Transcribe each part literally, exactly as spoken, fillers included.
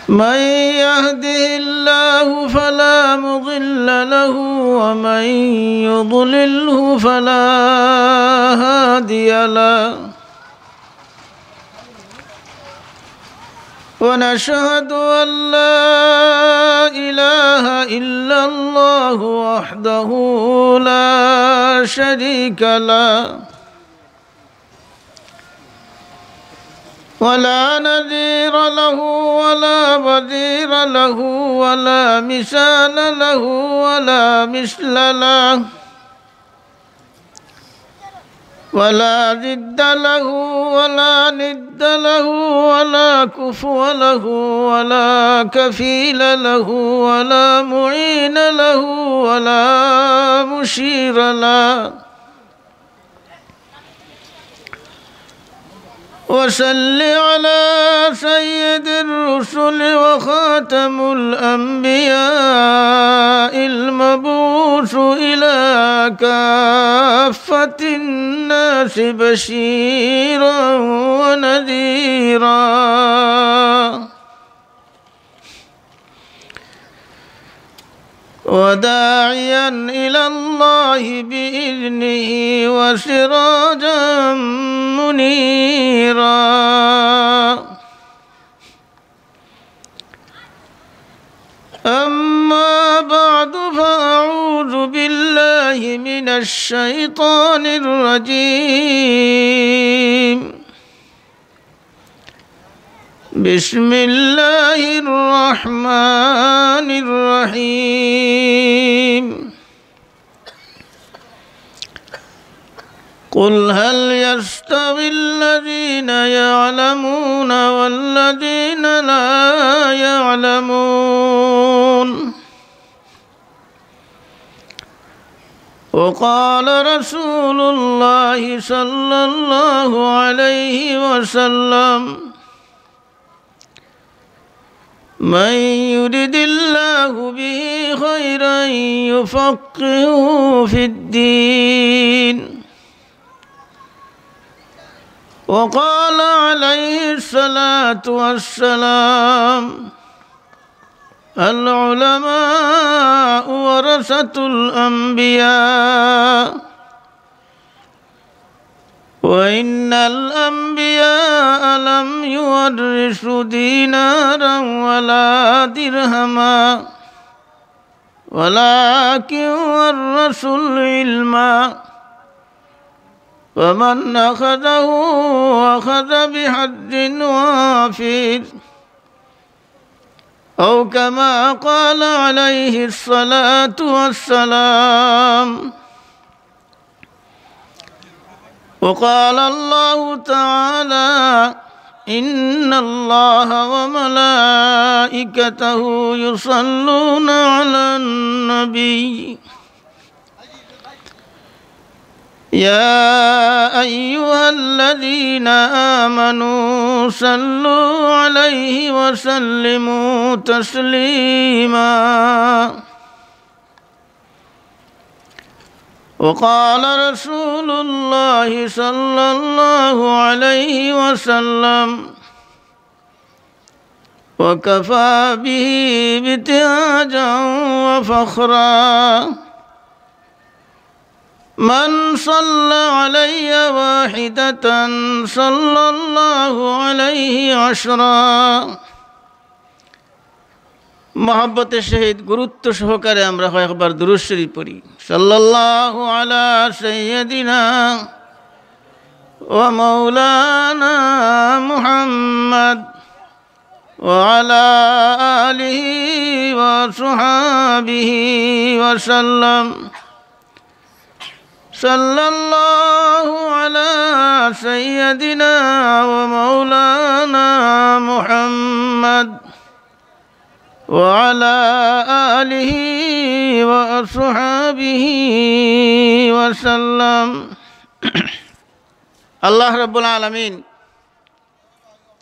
من يهده الله فلا مضل له، ومن يضلله فلا هادي له. ونشهد أن لا إله إلا الله وحده لا شريك له، ولا نذير له، ولا وزير له، ولا مثال له، ولا مثل له، ولا ضد له، ولا ند له، ولا كفو له، ولا كفيل له، ولا معين له، ولا مشير له. وصل على سيد الرسل وخاتم الأنبياء المبعوث إلى كافة الناس بشيرا ونذيرا، وداعيا إلى الله بإذنه وسراجا منيرا. أما بعد، فأعوذ بالله من الشيطان الرجيم. بسم الله الرحمن الرحيم. قل هل يستوي الذين يعلمون والذين لا يعلمون؟ وقال رسول الله صلى الله عليه وسلم: من يرد الله به خيرا يفقهه في الدين. وقال عليه الصلاة والسلام: العلماء ورثة الأنبياء، وإن الأنبياء لم يورثوا دينارا ولا درهما، ولكن ورثوا العلم، فمن أخذه أخذ بحظ وافر، أو كما قال عليه الصلاة والسلام. وقال الله تعالى: إن الله وملائكته يصلون على النبي، يا أيها الذين آمنوا صلوا عليه وسلموا تسليما. وقال رسول الله صلى الله عليه وسلم: وكفى به ابتهاجا وفخرا من صلى علي واحدة صلى الله عليه عشرا. মহব্বতের সহিত গুরুত্ব সহকারে আমরা কয়েকবার দুরূদ শরীফ পড়ি। সাল্লাল্লাহু আলা সাইয়্যিদিনা ওয়া মাওলানা মুহাম্মদ ওয়া আলা আলিহি ওয়া সাহবিহি ওয়া সাল্লাম। সাল্লাল্লাহু আলা সাইয়্যিদিনা ওয়া মাওলানা মুহাম্মদ ওয়া আলা আলিহি ওয়া আসহাবিহি ওয়া সাল্লাম। আল্লাহ রাব্বুল আলামিন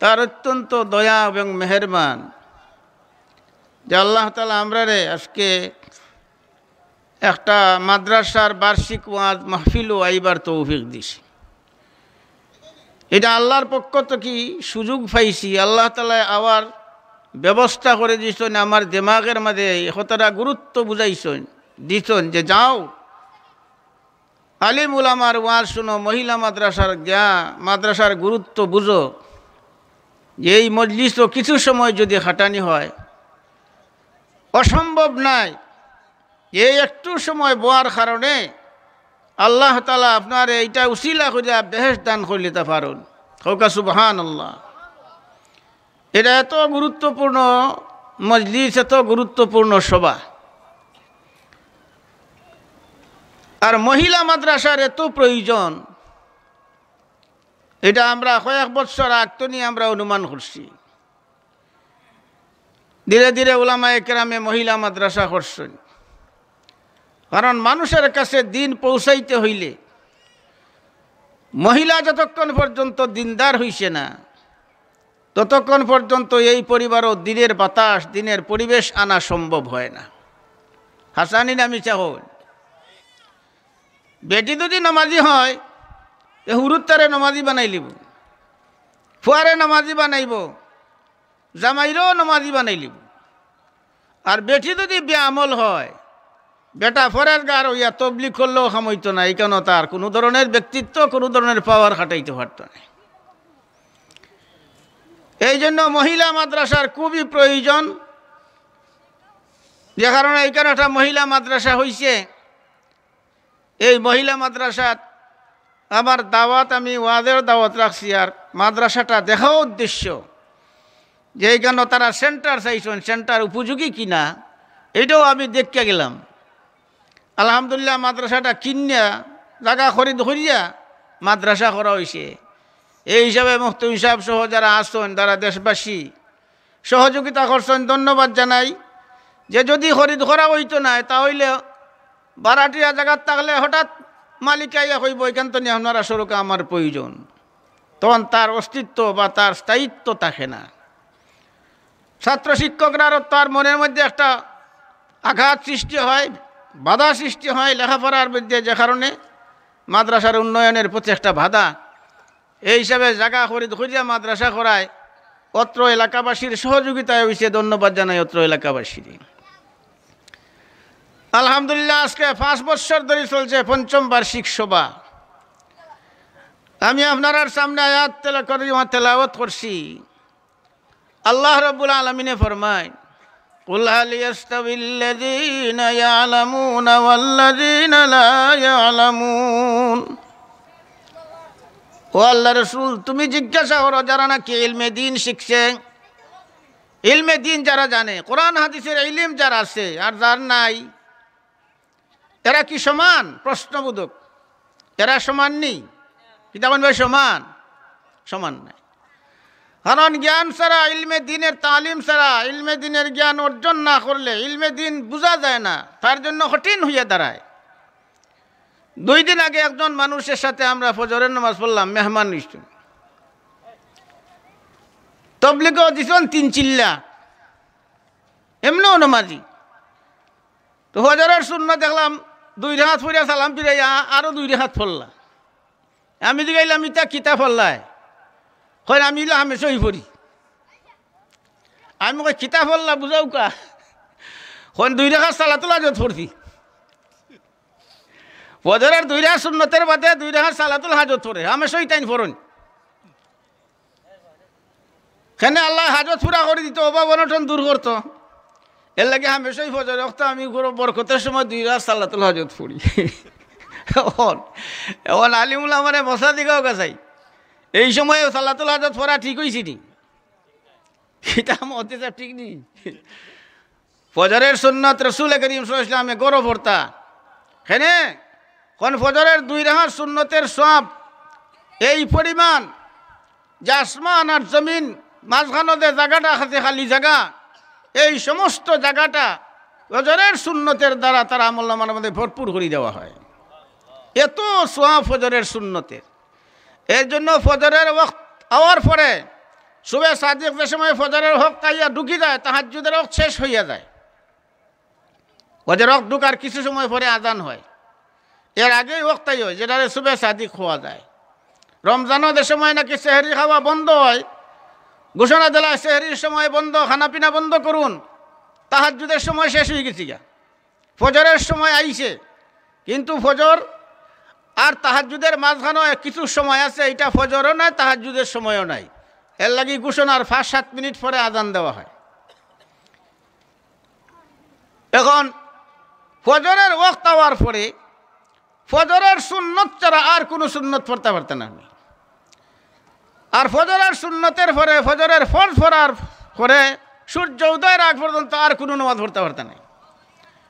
তার অত্যন্ত দয়া এবং মেহেরবান যে আল্লাহ তাআলা আমরারে আজকে একটা মাদ্রাসার বার্ষিক ওয়াজ মাহফিলও আইবার তৌফিক দিছে। এটা আল্লাহর পক্ষ থাকি সুযোগ পাইছি। আল্লাহ তাআলায় আবার ব্যবস্থা করি দিছইন, আমার দেমাগর মাঝে এই কথাটা গুরুত্ব বুঝাইছইন, দিছইন যে যাও, আলিম উলামার ওয়াজ শুনো, মহিলা মাদ্রাসার গিয়া মাদ্রাসার গুরুত্ব বুঝো। এই মজলিসও কিছু সময় যদি খাটানি হয়, অসম্ভব নাই। এই একটু সময় বওয়ার কারণে আল্লাহ তাআলা আপনারে এইটা উসিলা করিয়া বেহেশত দান করিলিতা পারইন। কউক্কা সুবহানাল্লাহ। এটা এত গুরুত্বপূর্ণ মজলিস, এত গুরুত্বপূর্ণ সভা। আর মহিলা মাদ্রাসার এত প্রয়োজন, এটা আমরা কয়েক বছর আগ তনে আমরা অনুমান করছি। ধীরে ধীরে উলামায়ে কেরামে মহিলা মাদ্রাসা করছইন, কারণ মানুষের কাছে দিন পৌঁছাইতে হইলে মহিলা যতক্ষণ পর্যন্ত দিনদার হইছে না, ততক্ষণ পর্যন্ত এই পরিবারও দিনের বাতাস, দিনের পরিবেশ আনা সম্ভব হয় না। হাছানি না মিছা কইন? বেটি যদি নমাজি হয়, তে হুরুত্তারে নমাজি বানাইলিবো, ফুয়ারে নমাজি বানাইবো, জামাইরেও নমাজি বানাইলিবো। আর বেটি যদি বেআমল হয়, বেটা ফরেজগার হইয়া তবলিগ করলেও কাম অইতো না, ইখানো তার কোনো ধরনের ব্যক্তিত্ব, কোনো ধরনের পাওয়ার খাটাইতে পারতো না। এই জন্য মহিলা মাদ্রাসার খুবই প্রয়োজন, যে কারণে ইখানো একটা মহিলা মাদ্রাসা হইছে। এই মহিলা মাদ্রাসাত আমার দাওয়াত, আমি ওয়াজের দাওয়াত রাখছি, আর মাদ্রাসাটা দেখাও উদ্দেশ্য যে ইখানো তারা সেন্টার চাইছইন, সেন্টার উপযোগী কিনা, এটাও আমি দেখিয়া গেলাম। আলহামদুলিল্লাহ, মাদ্রাসাটা কিনিয়া, জাগা খরিদ করিয়া মাদ্রাসা করা হইছে। এই হিসাবে মুহতামিম সাহেব সহ যারা আছইন, যারা দেশবাসী, সহযোগিতা করছইন, ধন্যবাদ জানাই। যে যদি খরিদ করা হইতো নায়, তা অইলে ভাড়াটিয়া জাগাত থাকলে হঠাৎ মালিক আইয়া কইবো, "ইখান তো নিয়া আপনারা সড়কে আমার প্রয়োজন।" তখন তার অস্তিত্ব বা তার স্থায়িত্ব থাকে না। ছাত্র শিক্ষকরারও তার মনের মধ্যে একটা আঘাত সৃষ্টি হয়, বাধা সৃষ্টি হয় লেখাপড়ার মধ্যে, যে কারণে মাদ্রাসার উন্নয়নের প্রতি একটা বাধা। এই হিসাবে জাগা খরিদ করিয়া মাদ্রাসা করায় অত্র এলাকাবাসীর সহযোগিতায় হইছে, ধন্যবাদ জানাই অত্র এলাকাবাসীর। আলহামদুলিল্লাহ, আজকে পাঁচ বছর ধরি চলছে পঞ্চম বার্ষিক সভা। আমি আপনারার সামনে আয়াত তেলা-, করিমা তেলাওয়াত করছি। আল্লাহ রাব্বুল আলামিনে ফরমায়, "কুল হাল ইয়াস্তাবিল্লাযীনা ইয়ালামুনা ওয়াল্লাযীনা লা ইয়ালামুন।" ও আল্লাহর রাসূল, তুমি জিজ্ঞাসা করো যারা নাকি ইলমে দ্বীন শিখছে, ইলমে দ্বীন যারা জানে, কোরআন হাদিসের ইলিম যার আছে আর যার নাই, এরা কি সমান? প্রশ্নবোধক। এরা সমান নি? কিতা বলবে সমান? সমান নাই। কারণ জ্ঞান ছাড়া, ইলমে দ্বীনের তালিম ছাড়া, ইলমে দ্বীনের জ্ঞান অর্জন না করলে ইলমে দ্বীন বুঝা যায় না, তার জন্য কঠিন হইয়া দাঁড়ায়। দুই দিন আগে একজন মানুষের সাথে আমরা ফজরের নামাজ পড়লাম, মেহমান নিশ্চয়, তবলিগও দিছইন তিন চিল্লা, এমনেও নামাজি। তো ফজরের সুন্নত দেখলাম, দুই রাকাত পড়িয়া সালাম ফিরাইয়া আরো দুই রাকাত পড়লা। আমি জিগাইলাম, "ইতা কিতা পড়লায়?" কইন, "আমি ইলা হামেশাউ পড়ি।" আমি কই, "কিতা পড়লা বুঝাউক্কা।" কইন, "দুই রাকাত সালাতুল হাজত পড়ছি।" ফজরের দুই রাকাত সুন্নতের বাদে দুই রাকাত সালাতুল হাজত পড়ে, হামেশাউ তাইন পড়ইন। কেনে আল্লায় হাজত পুরা করি দিতো, অভাব অনটন দূর করতো। এর লাগি হামেশাউ ফজর ওয়াক্ত আমি পুরো বরকতের সময় দুই রাকাত সালাতুল হাজত পড়ি। এখন, এখন আলিম উলামারে মশা দিগাও গাছাই। এই সময় সালাতুল হাজত পড়া ঠিক হইছে নি? এটা মতে স্যার ঠিক নি? ফজরের সুন্নত রসুল করিম সাল্লাল্লাহু আলাইহি ওয়াসাল্লামে গড় পড়তা। কেনে? কইন ফজরের দুই রাকাত সুন্নতের সওয়াব এই পরিমাণ যে আসমান আর জমিন মাঝখানো যে জাগাটা আছে, খালি জাগা, এই সমস্ত জাগাটা ফজরের সুন্নতের দ্বারা তার আমলনামার মধ্যে ভরপুর করি দেওয়া হয়। এত সওয়াব ফজরের সুন্নতের। এর জন্য ফজরের ওয়াক্ত আওয়ার পরে, সুবে সাদিক যে সময় ফজরের ওয়াক্ত আইয়া ঢুকি যায়, তাহাজ্জুদের ওয়াক্ত শেষ হইয়া যায়। ফজরের ওয়াক্ত ঢুকার কিছু সময় পরে আজান হয়, এর আগেই ওয়াক্ত আই হয়, যেটারে সুবে সাদিক কওয়া যায়। রমজানও যে সময় নাকি সেহরি খাওয়া বন্ধ হয়, ঘোষণা দিলা, সেহরির সময় বন্ধ, খানাপিনা বন্ধ করুন, তাহাজ্জুদের সময় শেষ অইগেছে গিয়া, ফজরের সময় আইছে, কিন্তু ফজর আর তাহাজ্জুদের মাঝখানো কিছু সময় আছে, ইটা ফজরও নায়, তাহাজ্জুদের সময়ও নায়। এর লাগি ঘোষণার পাঁচ সাত মিনিট পরে আজান দেওয়া হয়। এখন ফজরের ওয়াক্ত আওয়ার পরে ফজরের সুন্নত ছাড়া আর কুনু সুন্নত পড়তা পারতা না। আর ফজরের সুন্নতের পরে, ফজরের ফরজ পড়ার পরে সূর্য উদয়ের আগ পর্যন্ত আর কুনু নামাজ পড়তা পারতা নায়।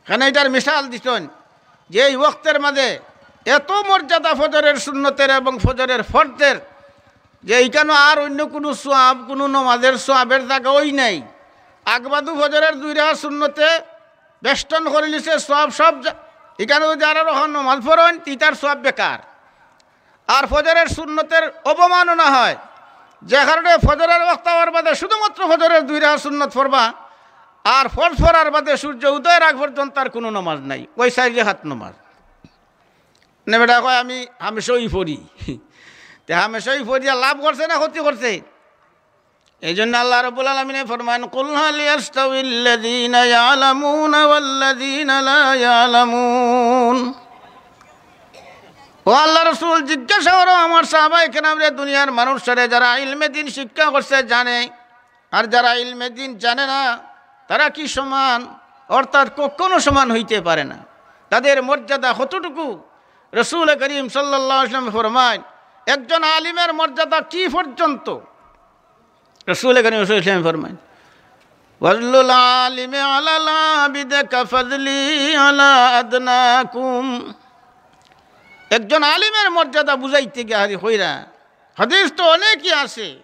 কেনে ইটার মিসাল দিছইন যে এই ওয়াক্তের মাঝে এত মর্যাদা ফজরের সুন্নতের এবং ফজরের ফরজের, যে ইখানো আর অইন্য কুনু সওয়াব, কুনু নামাজের সওয়াবের জাগা অউ নাই। আগবাদু ফজরের দুই রাকাত সুন্নতে বেষ্টন করিলিছে সওয়াব সব জা-, ইখানো যদি আরো রকম নামাজ পড়ইন, তে ইতার সওয়াব বেকার। আর ফজরের সুন্নতের অবমাননা হয়, যে কারণে ফজরের ওয়াক্ত আওয়ার বাদে শুধুমাত্র ফজরের দুই রাকাত সুন্নত পড়বা, আর ফরজ পড়ার বাদে সূর্য উদয়ের আগ পর্যন্ত আর কুনু নামাজ নাই, ওই চাইর রাকাত নামাজ। নে বেটা কয়, "আমি হামেশাউ পড়ি।" তে হামেশাউ পড়িয়া লাভ করছে না ক্ষতি করছে? এই জন্য আল্লাহ রাব্বুল আলামিনে ফরমাইন, "কুল হাল ইয়াস্তাউইল্লাযীনা ইয়া'লামুনা ওয়াল্লাযীনা লা ইয়া'লামুন।" ও আল্লাহ রসুল, জিজ্ঞাসা করো আমার সাহাবায়ে কেরামরে, দুনিয়ার মানুষরে, যারা ইলমে দ্বীন শিক্ষা করছে, জানে, আর যারা ইলমে দ্বীন জানে না, তারা কি সমান? অর্থাৎ কখনো সমান হইতে পারে না। তাদের মর্যাদা কতটুকু? রসুল করিম সাল্লাল্লাহু আলাইহি ওয়াসাল্লাম ফরমাইন, একজন আলিমের মর্যাদা কি পর্যন্ত? রসুল করিম সাল্লাল্লাহু আলাইহি ওয়াসাল্লাম ফরমাইন, "ফাদলুল আলিমি আলাল আবিদি কাফাদলি আলা আদনাকুম।" একজন আলিমের মর্যাদা বুঝাইতে গিয়া হাদি কইরা, হাদিস তো অনেকই আছে,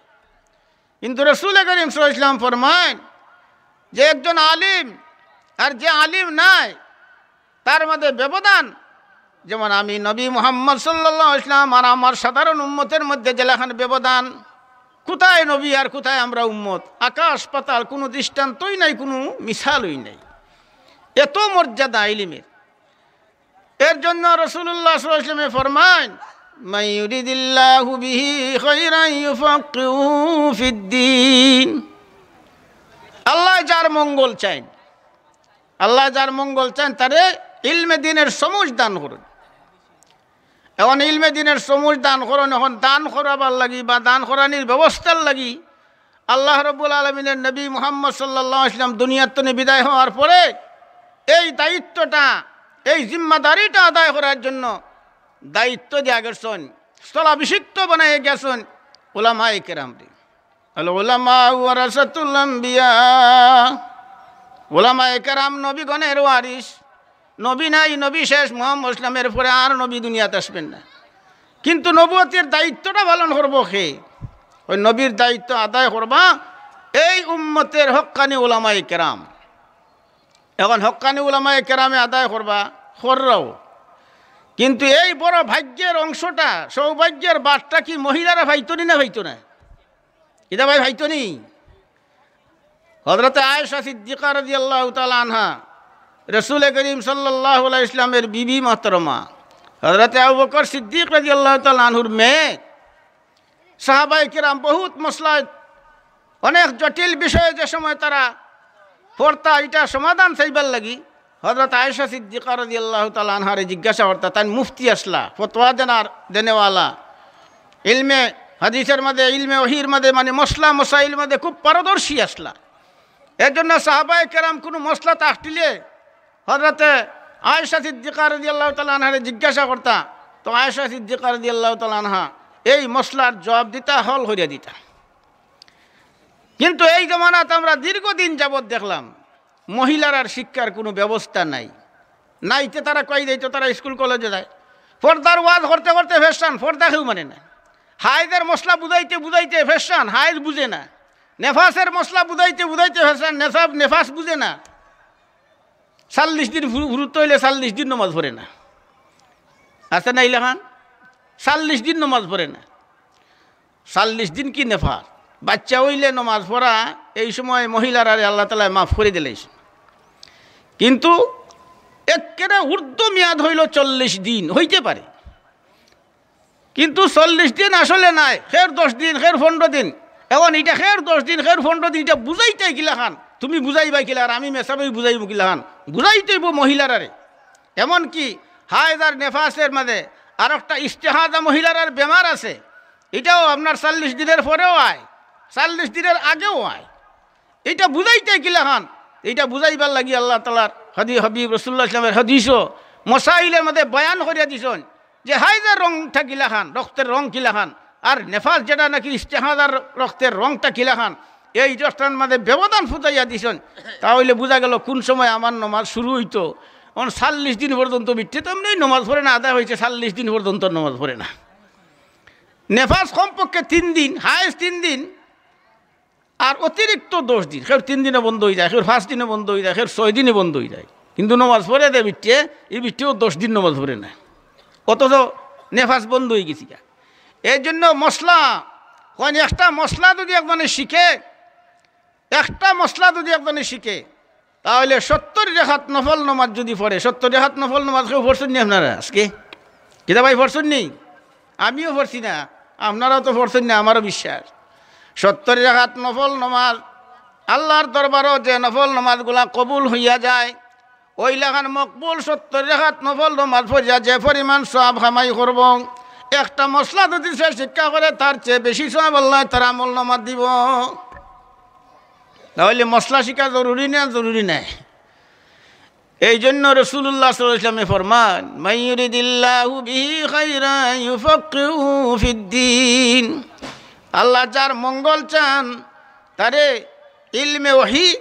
কিন্তু রসুল করিম সাল্লাল্লাহু আলাইহি ওয়াসাল্লাম ফরমাইন যে একজন আলিম আর যে আলিম নাই, তার মধ্যে ব্যবধান, যেমন আমি নবী মুহাম্মদ সাল্লাল্লাহু আলাইহি ওয়াসাল্লাম আর আমার সাধারণ উম্মতের মধ্যে যেলাখান ব্যবধান, কোথায় নবী আর কোথায় আমরা উম্মত, আকাশ পাতাল, কোনো দৃষ্টান্তই নাই, কোনো মিসালই নাই, এত মর্যাদা ইলিমের। এর জন্য রাসূলুল্লাহ সাল্লাল্লাহু আলাইহি ওয়াসাল্লামে ফরমাইন, "মান ইউরিদিল্লাহু বিহি খায়রান ইউফাক্কিহু ফিদ্দীন।" আল্লাহ যার মঙ্গল চাইন, আল্লাহ যার মঙ্গল চাইন, তারে ইলমে দ্বীনের সমুজ দান করইন। এখন ইলমে দ্বীনের সমুজ দান করইন, এখন দান করাবার লাগি বা দান করানির ব্যবস্থার লাগি আল্লাহ রাব্বুল আলামিনের নবী মুহাম্মদ সাল্লাল্লাহু আলাইহি ওয়াসাল্লাম দুনিয়ার তনে বিদায় হওয়ার পরে এই দায়িত্বটা, এই জিম্মাদারিটা আদায় করার জন্য দায়িত্ব দিয়া গেছইন, স্থলাভিষিক্ত বানাইয়া গেছইন উলামায়ে কেরামরে। আল উলামা ওয়ারাসাতুল আম্বিয়া। উলামায়ে কেরাম নবীগণের ওয়ারিস। নবী নাই, নবী শেষ, মুহাম্মদ ইসলামের পরে আর নবী দুনিয়াত আসবেন না। কিন্তু নবুয়তের দায়িত্বটা পালন করবো কে? ওই নবীর দায়িত্ব আদায় করবা এই উম্মতের হক্কানি উলামায়ে কেরাম। এখন হক্কানি উলামায়ে কেরামে আদায় করবা, কররাও। কিন্তু এই বড় ভাগ্যের অংশটা, সৌভাগ্যের বাটটা কি মহিলারা পাইতো নি না পাইতো না? ইতা ভাই পাইতো নি? হযরতে আয়েশা সিদ্দিকা রাদিয়াল্লাহু তাআলা আনহা, রাসূলে করিম সাল্লাল্লাহু আলাইহি ওয়াসাল্লামের বিবি মুহতারামা, হযরতে আবু বকর সিদ্দিক রাদিয়াল্লাহু তাআলা আনহুর মেয়ে। সাহাবায়ে কেরাম বহুত মাসলা, অনেক জটিল বিষয়ে যে সময় তারা পড়তা, ইটা সমাধান চাইবার লাগি হযরত আয়েশা সিদ্দিকা রাদিয়াল্লাহু তাআলা আনহারে জিজ্ঞাসা করতা। তাইন মুফতি আছলা, ফতোয়া দেনার, দেনেওয়ালা, ইলমে হাদিসের মাঝে, ইলমে ওহীর মাঝে, মানে মাসলা মাসাইল মাঝে খুব পারদর্শী আছলা। এর জন্য সাহাবায়ে কেরাম কোনো মাসলা থাকতিলে হযরতে আয়েশা সিদ্দিকা রাদিয়াল্লাহু তাআলা আনহারে জিজ্ঞাসা করতা, তো আয়েশা সিদ্দিকা রাদিয়াল্লাহু তাআলা আনহা এই মাসলার জবাব দিতা, হল করিয়া দিতা। কিন্তু এই জমানাত আমরা দীর্ঘদিন যাবত দেখলাম, মহিলারার শিক্ষার কোনো ব্যবস্থা নাই। নাইতে তারা কই যাইতো, তারা স্কুল কলেজে যায়। পর্দার ওয়াজ করতে করতে ফেশান, পর্দা কেউ মানে না। হায়েজের মাসলা বুঝাইতে বুঝাইতে ফেশান, হায়েজ বুঝে না। নেফাসের মাসলা বুঝাইতে বুঝাইতে ফেশান, নেফাস, নেফাস বুঝে না। চল্লিশ দিন ফুরু-, ফুরুত অইলে চল্লিশ দিন নমাজ পড়ে না। আছে না ইলাখান? চল্লিশ দিন নমাজ পড়ে না। চল্লিশ দিন কি নেফাস? বাচ্চা অইলে নমাজ পড়া, এই সময় মহিলারারে আল্লাহ তাআলায় মাফ করি দিলাইছইন। কিন্তু একেবারে ঊর্ধ্ব মেয়াদ অইলো চল্লিশ দিন, অইতে পারে। কিন্তু চল্লিশ দিন আসলে নায়, কেউর দশ দিন, কেউর পনরো দিন। এখন ইটা খের দশ দিন, খের পনেরো দিন, ইটা বুঝাইতায় কিলাখান? তুমি বুঝাইবায় কিলা, আর আমি মেসাবে বুঝাইমু কিলাখান? বুঝাইতে অইবো মহিলারারে। এমনকি হায়েজ আর নেফাসের মাঝে আর একটা ইস্তেহাজা মহিলারার বেমার আছে, ইটাও আপনার চল্লিশ দিনের পরেও আয়, চল্লিশ দিনের আগেও আয়। ইটা বুঝাইতায় কিলাখান? ইটা বুঝাইবার লাগি আল্লাহ তাআলার হাদি-, হাবিব রাসূলুল্লাহ ইসলামের হাদিসও মসাইলের মাঝে বয়ান করিয়া দিছইন যে হায়েজের রংটা কিলাখান, রক্তের রং কিলাখান, আর নেফাস যেটা নাকি ইস্তেহাজার রক্তের রংটা কিলাখান, এই দশটার মাঝে ব্যবধান ফুটাইয়া দিছইন। তা অইলে বুঝা গেল কোন সময় আমার নমাজ শুরু অইতো। এখন চল্লিশ দিন পর্যন্ত বিট্টে তো এমনি নমাজ পড়ে না, আদায় অইছে চল্লিশ দিন পর্যন্ত নমাজ পড়ে না। নেফাস কমপক্ষে তিন দিন, হায়েজ তিন দিন, আর অতিরিক্ত দশ দিন, খের তিন দিনে বন্ধ অইযায়, খের পাঁচ দিনে বন্ধ অইযায়, খের ছয় দিনে বন্ধ অইযায়, কিন্তু নমাজ পড়ে দে বিট্টে, ই বিট্টেও দশ দিন নমাজ পড়ে না, অথচ নেফাস বন্ধ অইগেছে গিয়া। এই জন্য মশলা, কইন একটা মশলা যদি একজনে শিখে, একটা মশলা যদি একজনে শিখে, তা অইলে সত্তর রেখাত নফল নমাজ যদি পড়ে, সত্তর রেখাত নফল নমাজ কেউ পড়ছইন নি আপনারা আজকে? কিতা ভাই পড়ছইন নি? আমিও পড়ছি না, আপনারাও তো পড়ছইন না, আমারও বিশ্বাস। সত্তর রেখাত নফল নমাজ, আল্লাহর দরবারও যে নফল নমাজগুলা কবুল অইয়া যায়, ওই লাখান মকবুল সত্তর রেখাত নফল নমাজ পড়িয়া যে পরিমাণ সওয়াব কামাই করব, একটা মশলা যদি সে শিক্ষা করে, তার চেয়ে বেশি সওয়াব আল্লায় তার আমল নমাত দিব। তা অইলে মশলা শিক্ষা জরুরি না, জরুরি নায়? এই জন্য রাসূলুল্লাহ সাল্লাল্লাহু আলাইহি ওয়াসাল্লামে ফরমান, "মান ইউরিদিল্লাহু বিহি খাইরান ইউফাক্কিহু ফিদ্দীন।" আল্লাহ যার মঙ্গল চান, তারে ইলমে ওহী,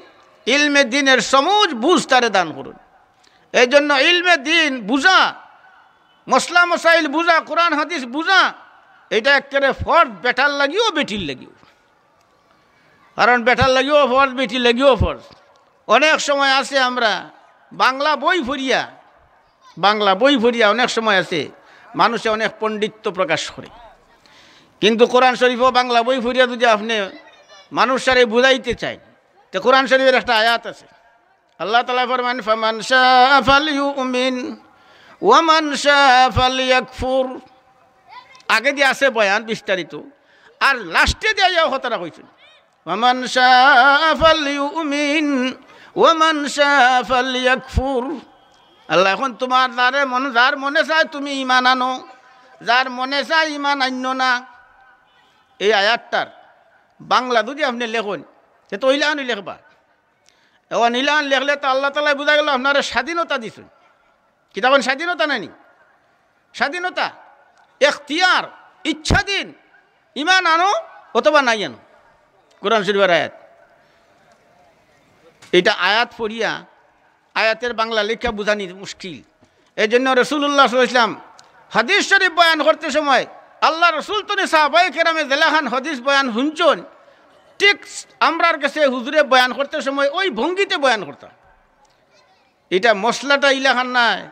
ইলমে দ্বীনের সমুজ বুঝ তারে দান করইন। এই জন্য ইলমে দ্বীন বুঝা, মসলা মসাইল বুঝা, কোরআন হাদিস বুঝা, ইটা একেবারে ফরজ বেটার লাগিও, বেটির লাগিও। কারণ বেটার লাগিও ফরজ, বেটির লাগিও ফরজ। অনেক সময় আছে আমরা বাংলা বই পড়িয়া, বাংলা বই পড়িয়া অনেক সময় আছে মানুষে অনেক পণ্ডিত্য প্রকাশ করে, কিন্তু কোরআন শরীফও বাংলা বই পড়িয়া যদি আপনে মানুষরে বুঝাইতে চাইন, তে কোরআন শরীফের একটা আয়াত আছে, আল্লাহ তাআলায় ফরমান, "ফামান শাআ ফালইউমিন ওয়া মান শাআ ফালইয়াকফুর।" আগেদি আছে বয়ান বিস্তারিত, আর লাস্টেদি আইয়া কথাটা কইছইন, "ওয়া মান শাআ ফালইউমিন ওয়া মান শাআ ফালইয়াকফুর।" আল্লাহ, এখন তুমার যারে মন, যার মনে চায় তুমি ঈমান আনো, যার মনে চায় ঈমান আইনো না। এই আয়াতটার বাংলা যদি আপনে লেখইন, তে তো অইলাখানউ লেখবা। এখন ইলাখান লেখলে তো আল্লাহ তাআলায় বুঝা গেল আপনারে স্বাধীনতা দিছইন। কিতা কইন, স্বাধীনতা নায়নি? স্বাধীনতা, এখতিয়ার, ইচ্ছাধীন, ঈমান আনো অথবা নাই আনো। কোরআন শরীফের আয়াত, ইটা আয়াত পড়িয়া আয়াতের বাংলা লেখা বুঝানি মুশকিল। এই জন্য রাসূলুল্লাহ সাল্লাল্লাহু আলাইহি ওয়াসাল্লাম হাদিস শরীফ বয়ান করতে সময় আল্লাহ রসুল তনে সাহাবায়ে কেরামে যেলাখান হাদিস বয়ান হুনছইন, ঠিক আমরার গেছে হুজুরে বয়ান করতে সময় ওই ভঙ্গিতে বয়ান করতা। ইটা মসলাটা ইলাখান নায়।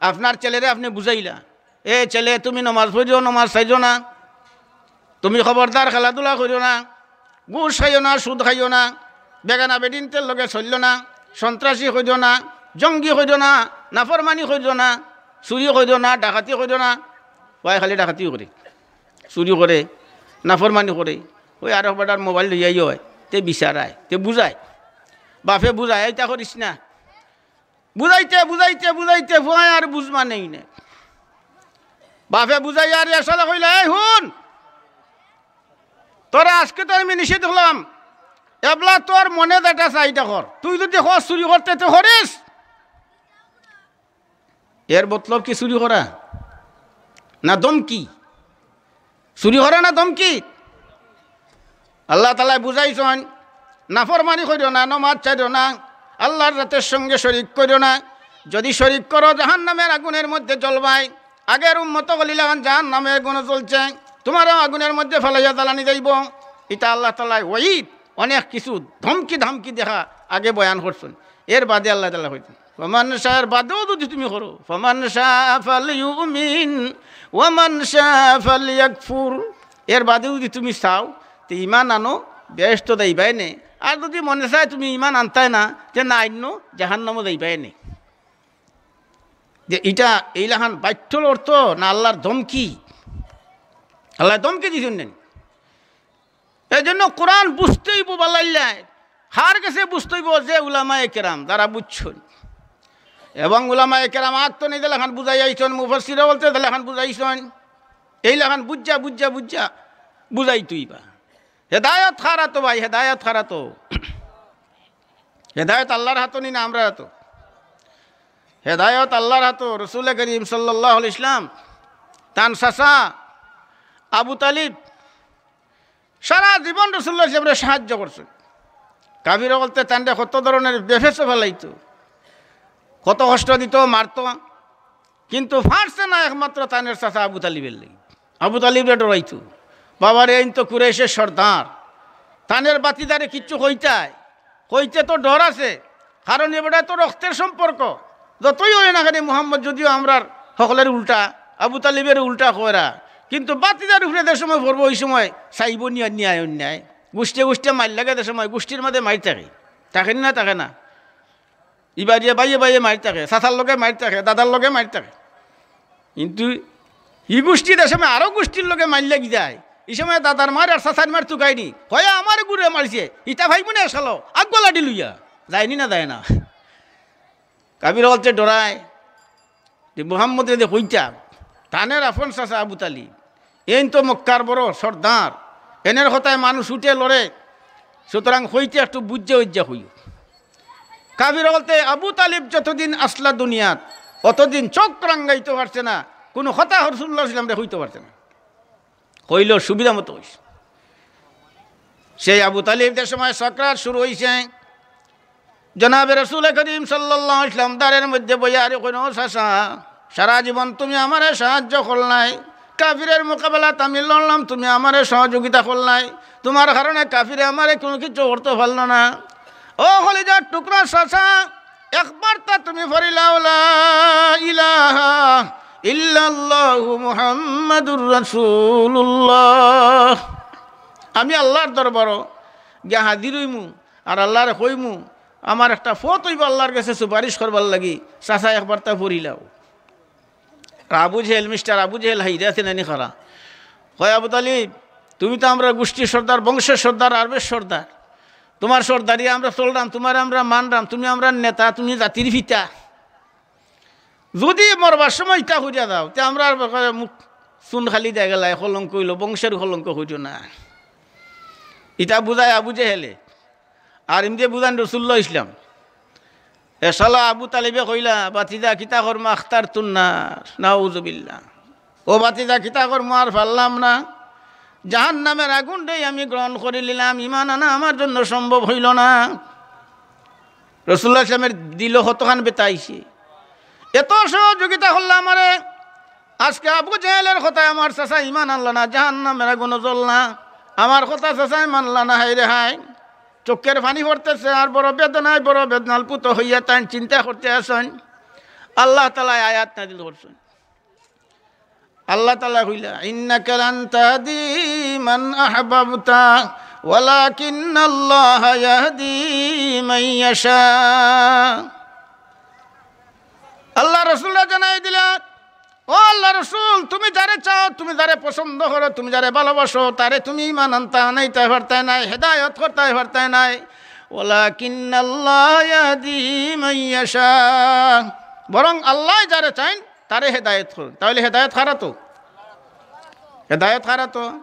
আপনার ছেলেরে আপনে বুঝাইলা, "এ ছেলে, তুমি নমাজ পড়িও, নমাজ ছাড়িও না, তুমি খবরদার খেলাধুলা করিও না, ঘুষ খাইও না, সুদ খাইও না, বেগানা বেটিন্তর লগে চলিও না, সন্ত্রাসী করিও না, জঙ্গি করিও না, নাফরমানি করিও না, চুরি করিও না, ডাকাতি করিও না।" পুয়ায় খালি ডাকাতিও করে, চুরি করে, নাফরমানি করে, ওই আরক বেটার মোবাইল লইয়াই অয়, তে বিচারায়, তে বুঝায়, বাপে বুঝায়, "ইটা করিস না।" বুঝাইতে, বুঝাইতে, বুঝাইতে পুয়ায় আর বুঝ মানেই না। বাপে বুঝাইয়া আর এসাদে কইলা, "এই হুন, তোরে আজকে তো আমি নিষেধ করলাম, এবলা তোর মনে যেটা চায় ইটা কর। তুই যদি কস চুরি করতে, তে করিস।" এর মতলব কি চুরি করা না ধমকি? চুরি করা না ধমকি? আল্লাহ তাআলায় বুঝাইছইন, নাফরমানি করিও না, নমাজ ছাড়িও না, আল্লাহর জাতের সঙ্গে শরিক করিও না। যদি শরিক করো, জাহান্নামের আগুনের মধ্যে জ্বলবায়। আগের উম্মত অকল ইলাখান জাহান্নামের আগুনে জ্বলছে, তুমারেও আগুনের মধ্যে ফালাইয়া জ্বালানি যাইবো। ইটা আল্লাহ তাআলায় ওয়াইদ, অনেক কিছু ধমকি ধামকি দেখা আগে বয়ান করছইন। এর বাদে আল্লাহ তাআলায় কইছইন, "ফামান শাআ", এর বাদেও যদি তুমি করো, "ফামান শাআ ফালইউমিন ওয়া মান শাআ ফালইয়াকফুর", এর বাদে যদি তুমি চাও, তে ঈমান আনো, বেহেস্তো যাইবায় নে। আর যদি মনে চায় তুমি ঈমান আনতায় না, তে না আইনো, জাহান্নামো যাইবায় নে। যে ইটা এইলাখান বাধ্যর অর্থ না আল্লাহর ধমকি? আল্লায় ধমকি দিছইন নি? এই জন্য কোরআন বুঝতে অইবো বালাইল্লায়। কার গেছে বুঝতে অইবো? যে উলামায়ে কেরাম, যারা বুঝছইন। এবং উলামায়ে কেরাম আগ থনে যেলাখান বুঝাই আইছইন, মুফাসসির অকলতে যেলাখান বুঝাইছইন, এইলাখান বুঝা, বুঝা, বুঝা বুঝাইতে অইবা। হেদায়ত কার আতো ভাই, হেদায়ত কার আতো। হেদায়ত আল্লার আতো নি না আমরার আতো? হেদায়ত আল্লার আতো। রসুলে করিম সাল্লাল্লাহু আলাইহি ওয়াসাল্লাম, তান চাচা আবু তালিব সারা জীবন রসুলুল্লাহ সাল্লাল্লাহু আলাইহি ওয়াসাল্লামরে সাহায্য করছইন। কাফির অকলতে তানরে কত ধরনের বেফেসো ফালাইতো, কত কষ্ট দিতো, মারতো, কিন্তু পারছে না একমাত্র তানের চাচা আবু তালিবর লাগি। আবু তালিবরে ডরাইতো। বাবারে, এইন তো কুরাইশের সর্দার, তানের ভাতিজারে কিচ্ছু কইতায়, কইতে তো ডর আছে, কারণ এ বেটায় তো রক্তের সম্পর্ক। যতই অয় না কেনে মুহাম্মদ যদিও আমরার হকলের উল্টা, আবু তালিবর উল্টা কয়রা, কিন্তু ভাতিজার উপরে যে সময় পড়বো, ওই সময় চাইবো নি ন্যায় অন্যায়। গুষ্টিয়ে গুষ্টিয়ে মাইর লাগে যে সময়, গুষ্টির মাঝে মাইর থাকে, থাকে নি না? থাকে না? ইবারে ভাইয়ে ভাইয়ে মাইর থাকে, চাচার লগে মাইর থাকে, দাদার লগে মাইর থাকে। কিন্তু ই গুষ্টি যে সময় আরো গুষ্টির লগে মাইর লাগি যায়, ই সময় দাদার মার আর চাচার মার তুকায় নি, কয়, "আমারে গুরে মারছে, ইতা ভাই মনে আসালো, আগুয়া লাঠি লইয়া।" যায় নি না যায় না? কাফির অকলতে ডরায় যে মুহাম্মদরে যে কইতা, তানের আপন চাচা আবু তালিব, এইন তো মক্কার বড় সর্দার, এনের কথায় মানুষ উঠে লড়ে, সুতরাং কইতে একটু বুঝিয়া উজ্জা কইও। কাফির অকলতে আবু তালিব যতদিন আছলা দুনিয়াত, অতদিন চোখ রাঙ্গাইতো পারছে না, কুনু কথা রসুলুল্লাহ সাল্লাল্লাহু আলাইহি ওয়াসাল্লামরে কইতো পারছে না। কইলো সুবিধা মতো কইছে। সেই আবু তালিব যে সময় সাকরাত শুরু অইছে, জনাবে রসুলে করিম সাল্লাল্লাহু আলাইহি ওয়াসাল্লাম দারের মধ্যে বইয়া আরি কইন, "ও চাচা, সারা জীবন তুমি আমারে সাহায্য করলায়, কাফিরের মোকাবেলাত আমি লড়লাম, তুমি আমারে সহযোগিতা করলায়, তুমার কারণে কাফিরে আমারে কুনু কিচ্ছু করতো পারলো না। ও কলিজার টুকরা চাচা, একবারতা তুমি পড়িলাও, লা ইলাহা ইল্লাল্লাহু মুহাম্মাদুর রাসূলুল্লাহ। আমি আল্লার দরবারো গিয়া হাজির অইমু, আর আল্লারে কইমু, আমার একটা পথ অইবো আল্লার গেছে সুপারিশ করবার লাগি, চাচা একবারতা পড়িলাও।" আর আবু জেহেল, মিস্টার আবু জেহেল হাইরা আছে না নি খাড়া। কয়, "আবু তালিব, তুমি তো আমরার গুষ্টির সর্দার, বংশের সর্দার, আরবের সর্দার। তুমার সর্দারি আমরা চলরাম, তুমারে আমরা মানরাম, তুমি আমরার নেতা, তুমি জাতির পিতা। যুদি মরবার সময় ইতা করিয়া যাও, তে আমরার মুখ চুন খালি দিয়া গেলায়, কলঙ্ক অইলো, বংশের কলঙ্ক করিও না।" ইতা বুঝায় আবু জেহেলে, আর ইমদে বুঝাইন রসুলুল্লাহ ইসলাম। এ শালা আবু তালিবে কইলা, "ভাতিজা, কিতা করমু, আখতারতুন নার, নাউজুবিল্লাহ। ও ভাতিজা, কিতা করমু, আর পারলাম না। জাহান্নামের আগুনটাই আমি গ্রহণ করিলিলাম, ইমান আনা আমার জন্য সম্ভব অইলো না।" রসুলুল্লাহ ইসলামর দিলো কতখান বেতা আইছে। এত সহযোগিতা করলা আমারে, আজকে আবু জেহেলের কথায় আমার চাচা ইমান আনলা না, জাহান্নামের আগুনো জ্বললা। আমার কথা চাচায় মানলা না, হায়রে হায়। চোখের পানি পড়তেছে, আর বড় বেদনায় বড় বেদনায় আপ্লুত অইয়া তাইন চিন্তা করতে আছইন। আল্লাহ তাআলায় আয়াত নাজিল করছইন। আল্লাহ তাআলায় কইলা, "ইন্নাকা লান তাহদি মান আহবাবতা, ওয়ালাকিন্নাল্লাহা ইয়াহদি মান ইয়াশা।" আল্লাহ রসুলরে জানাই দিলা, "ও আল্লাহ রসুল, তুমি যারে চাও, তুমি যারে পছন্দ করো, তুমি যারে ভালোবাসো, তারে তুমি ইমান আনতা, আনাইতায় পারতায় নায়, হেদায়ত করতায় পারতায় নায়। ওয়ালাকিন্নাল্লাহা ইয়াহদি মান ইয়াশা।" বরং আল্লায় যারে চাইন, তারে হেদায়ত করইন। তাইলে হেদায়ত কার আতো? হেদায়ত কার আতো?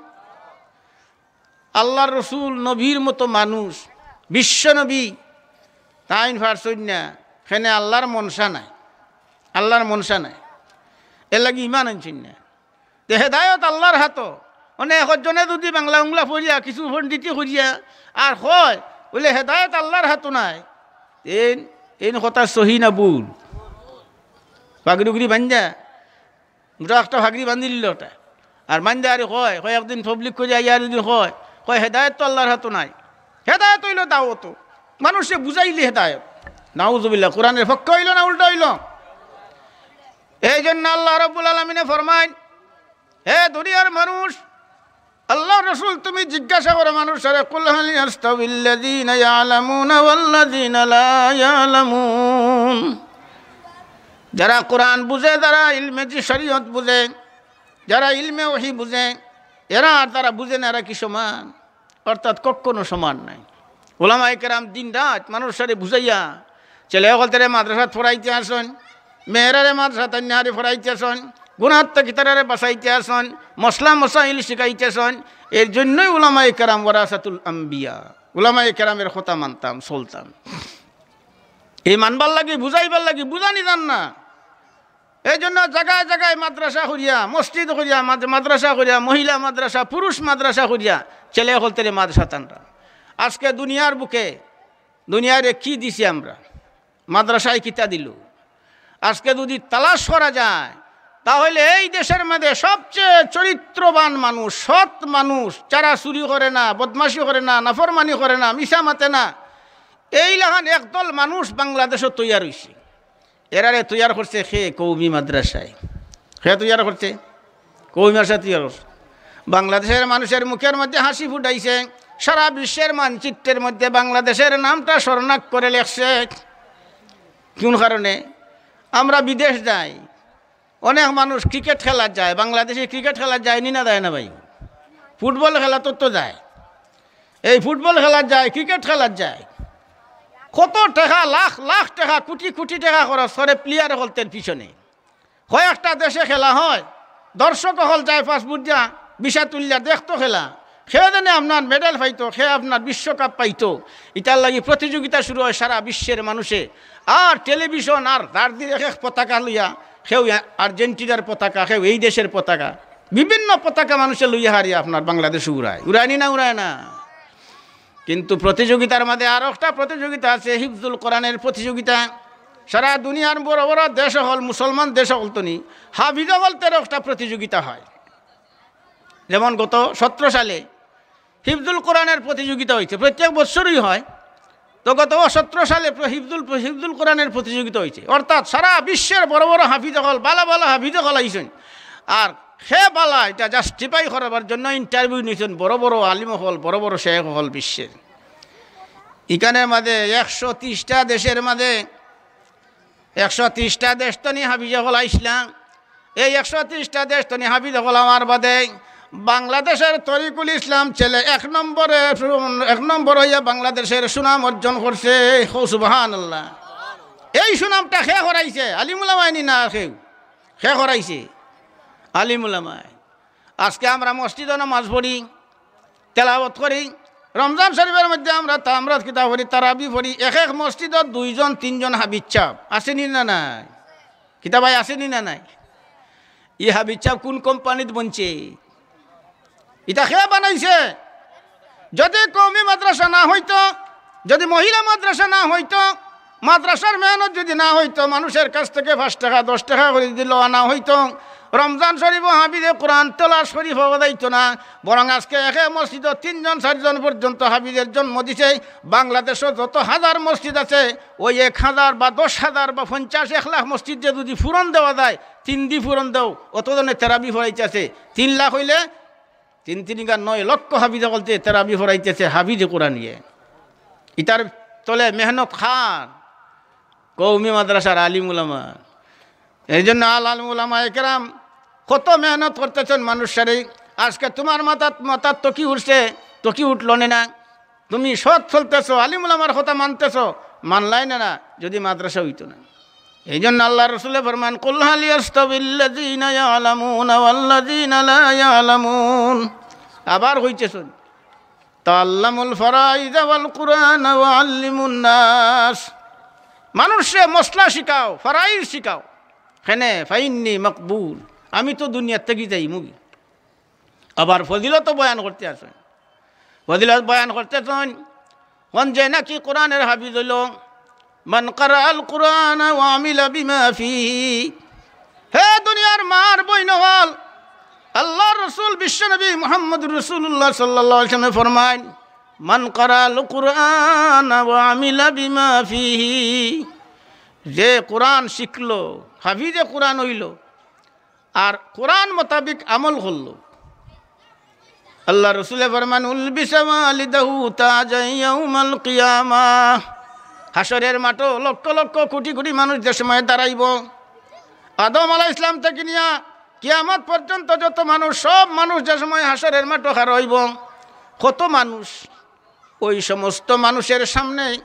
আল্লার রসুল নবীর মতো মানুষ, বিশ্ব নবী, তাইন পারছইন না, কেনে আল্লার মনশা নাই, আল্লার মনশা নাই, এরলাগি ইমান আনছইন না। তে হেদায়ত আল্লার আতো। মানে একজনে যুদি বাংলা উংলা পড়িয়া, কিছু পণ্ডিতি করিয়া আর কয়, অইলে হেদায়ত আল্লার আতো নায়, এইন, এইন কথা সহি না ভুল? পাগড়ি উগড়ি বান্ধা মুটা একটা পাগড়ি বান্ধিলিলো ওটা। আর মাইনষে আরি কয়, কয় একদিন পাবলিক করি আইয়া আরি দিন কয়, কয়, "হেদায়েত তো আল্লার আতো নাই, হেদায়েত অইলো দাওয়াতো, মানুষরে বুঝাইলে হেদায়েত।" নাউজুবিল্লাহ, কোরআনের পক্ষে অইলো না উল্টা অইলো? এই জন্য আল্লাহ রাব্বুল আলামিনে ফরমাইন, হে দুনিয়ার মানুষ, আল্লার রসুল, তুমি জিজ্ঞাসা করো মানুষরে, "কুল হাল ইয়াস্তাবিল্লাযীনা ইয়ালামুনা ওয়াল্লাযীনা লা ইয়ালামুন?" যারা কোরআন বুঝে, যারা ইলমে জি শরীয়ত বুঝে, যারা ইলমে ওহী বুঝে, এরা আর যারা বুঝে না, এরা কি সমান? অর্থাৎ কখনো সমান নাই। উলামায়ে কেরাম দিন রাত মানুষরে বুঝাইয়া ছেলে অকলতরে মাদ্রাসাত পড়াইতে আসইন, মেয়েরারে মাদ্রাসাত আনিয়া পড়াইতে আসইন, গুনাহ থাকি তারারে বাঁচাইতে আসইন, মসলা মসাইল শিখাইতে আসইন। এর জন্যই উলামায়ে কেরাম ওয়ারাসাতুল আম্বিয়া। উলামায়ে কেরামের কথা মানতাম, চলতাম। এই মানবার লাগি, বুঝাইবার লাগি, বুঝানি যার না। এই জন্য জাগায় জাগায় মাদ্রাসা করিয়া, মসজিদ করিয়া, মাদ-, মাদ্রাসা করিয়া, মহিলা মাদ্রাসা, পুরুষ মাদ্রাসা করিয়া ছেলে অকলতরে মাদ্রাসাত আনরা। আজকে দুনিয়ার বুকে, দুনিয়ারে কি দিছি আমরা? মাদ্রাসায় কিতা দিল? আজকে যদি তালাশ করা যায়, তাহলে এই দেশের মধ্যে সবচেয়ে চরিত্রবান মানুষ, সৎ মানুষ, যারা চুরি করে না, বদমাশি করে না, নাফরমানি করে না, মিছা মাতে না, এই লাখান একদল মানুষ বাংলাদেশো তৈয়ার হইছে। এরারে তৈয়ার করছে কে? কওমি মাদ্রাসায়। কে তৈয়ার করছে? কওমি মাদ্রাসা তৈয়ার করছে। বাংলাদেশের মানুষের মুখের মধ্যে হাসি ফুটাইছে, সারা বিশ্বের মানচিত্রের মধ্যে বাংলাদেশের নামটা স্বর্ণাক্ষরে লেখছে। কোন কারণে? আমরা বিদেশ যাই, অনেক মানুষ ক্রিকেট খেলাত যায়, বাংলাদেশে ক্রিকেট খেলাত যায়নি না, যায় না ভাই? ফুটবল খেলাত তো যায়, এই ফুটবল খেলাত যায়, ক্রিকেট খেলাত যায়। কত টেকা, লাখ লাখ টেকা, কোটি কোটি টেকা খরচ করে প্লেয়ার অকলতর পিছনে। কয়েকটা দেশে খেলা হয়, দর্শক অকল যায় পাঁচ বুট দিয়া, বিছা তুলিয়া দেখতো খেলা। কে জানে আপনার মেডেল পাইতো, কে আপনার বিশ্বকাপ পাইতো। ইতার লাগি প্রতিযোগিতা শুরু হয় সারা বিশ্বের মানুষে। আর টেলিভিশন আর দাঁড়দির এক এক পতাকা লইয়া, কেউ আর্জেন্টিনার পতাকা, কেউ এই দেশের পতাকা, বিভিন্ন পতাকা মানুষে লইয়া হারিয়া আপনার বাংলাদেশ উড়ায়। উড়ায়নি না, উড়ায় না? কিন্তু প্রতিযোগিতার মাঝে আর একটা প্রতিযোগিতা আছে, হিফজুল কোরআনের প্রতিযোগিতা। সারা দুনিয়ার বড় বড় দেশ অকল, মুসলমান দেশ অকল তনি, হাফিজ অকলতর একটা প্রতিযোগিতা হয়। যেমন গত সতেরো সালে হিফজুল কোরআনের প্রতিযোগিতা হয়েছে, প্রত্যেক বছরই হয়। তো গত সতেরো সালে প্র-, হিফজুল, হিফজুল কোরআনের প্রতিযোগিতা হয়েছে, অর্থাৎ সারা বিশ্বের বড় বড় হাফিজ অকল, ভালা ভালা হাফিজ অকল আইছেন। আর কে ভালা, এটা জাস্টিফাই করবার জন্য ইন্টারভিউ নিছেন বড় বড় আলিম অকল, বড় বড় শেখ অকল বিশ্বের। ইখানের মাঝে একশো তিরিশটা দেশের মাঝে, একশো তিরিশটা দেশ তনি হাফিজ অকল আইছলা। এই একশো তিরিশটা দেশ তনি হাফিজ অকল আমার বাদে বাংলাদেশের তরিকুল ইসলাম ছেলে এক নম্বরে, এক নম্বর হইয়া বাংলাদেশের সুনাম অর্জন করছে। কও সুবহানাল্লাহ। এই সুনামটা কে করাইছে? আলিম উলামায়নি না কেউ? কে করাইছে? আলিম উলামায়। আজকে আমরা মসজিদো নামাজ পড়ি, তেলাওয়াত করি, রমজান শরীফের মধ্যে আমরা তামরাত কিতা পড়ি, তারাবি পড়ি, এক এক মসজিদো দুইজন তিনজন হাফিজ সাব আছেনি না নাই? কিতা ভাই, আছেনি না নাই? ই হাফিজ সাব কোন কোম্পানিত বনছে? ইটা কে বানাইছে? যদি কওমি মাদ্রাসা না হইতো, যদি মহিলা মাদ্রাসা না হইতো, মাদ্রাসার মেহনত যদি না হইতো, মানুষের কাছ থেকে পাঁচ টাকা, দশ টাকা করি যদি লওয়া না হইতো, রমজান শরীফো হাফিজে কোরআন তলাশ করি পাওয়া যাইতো না। বরং আজকে একে মসজিদো তিনজন চারজন পর্যন্ত হাফিজের জন্ম দিছে। বাংলাদেশো যত হাজার মসজিদ আছে, ওই এক হাজার বা দশ হাজার বা পঞ্চাশ, এক লাখ মসজিদ যে যদি পূরণ দেওয়া যায়, তিন দি পূরণ দেও, অত জনে তেরাবি পড়াইতে আছে। তিন লাখ হইলে তিন তিনিকা নয় লক্ষ হাফিজ অকলতে তেরাবি পড়াইতেছে হাফিজে কোরআন ইয়ে। ইতার তলে মেহনত কার? কওমি মাদ্রাসার আলিম উলামা। এই জন্য আল আলিম উলামা একরাম কত মেহনত করতেছেন মানুষরে। আজকে তোমার মাথাত, মাথাত টকি উঠছে, টকি উঠলো নে না? তুমি সৎ চলতেছো, আলিম উলামার কথা মানতেছো, মানলাই না, না যদি মাদ্রাসা হইতো না। এই জন্য আল্লাহ রসুলে ফরমান, "কুল হাল ইয়াস্তাবিল্লাযীনা ইয়ালামুনা ওয়াল্লাযীনা লা ইয়ালামুন।" আবার কইতেছেন, "তাআল্লামুল ফারাইযা ওয়াল কুরআনা ওয়া আল্লিমুন নাস।" মানুষরে মসলা শিখাও, ফারাইজ শিখাও। কেনে? "ফাইন্নী মাকবুল।" আমি তো দুনিয়ার থাকি যাইমুগি। আবার ফজিলত বয়ান করতে আছেন, ফজিলত বয়ান করতে আছেন, কোন যে নাকি কোরআনের হাফিজ হইল, "মান কারাআল কুরআনা ওয়া আমিলা বিমা ফিহি।" হে দুনিয়ার মার বইন অকল, আল্লাহর রসুল বিশ্বনবী মুহাম্মদুর রাসূলুল্লাহ সাল্লাল্লাহু আলাইহি ওয়াসাল্লামে ফরমাইন, "মান কারাআল কুরআনা ওয়া আমিলা বিমা ফিহি।" যে কোরআন শিখলো, হাফিজে কোরআন হইল, আর কোরআন মোতাবিক আমল করলো। আল্লাহ রসুলে ফরমান, "উলবিসা ওয়ালিদাহু তাজান ইয়াউমাল কিয়ামা।" হাশরের মাঠো লক্ষ লক্ষ কোটি কোটি মানুষ যে সময় দাঁড়াইব, আদম আলাইহিস সালাম থেকে নিয়া কিয়ামত পর্যন্ত যত মানুষ, সব মানুষ যে সময় হাশরের মাঠো খাড়া হইব, কত মানুষ, ওই সমস্ত মানুষের সামনে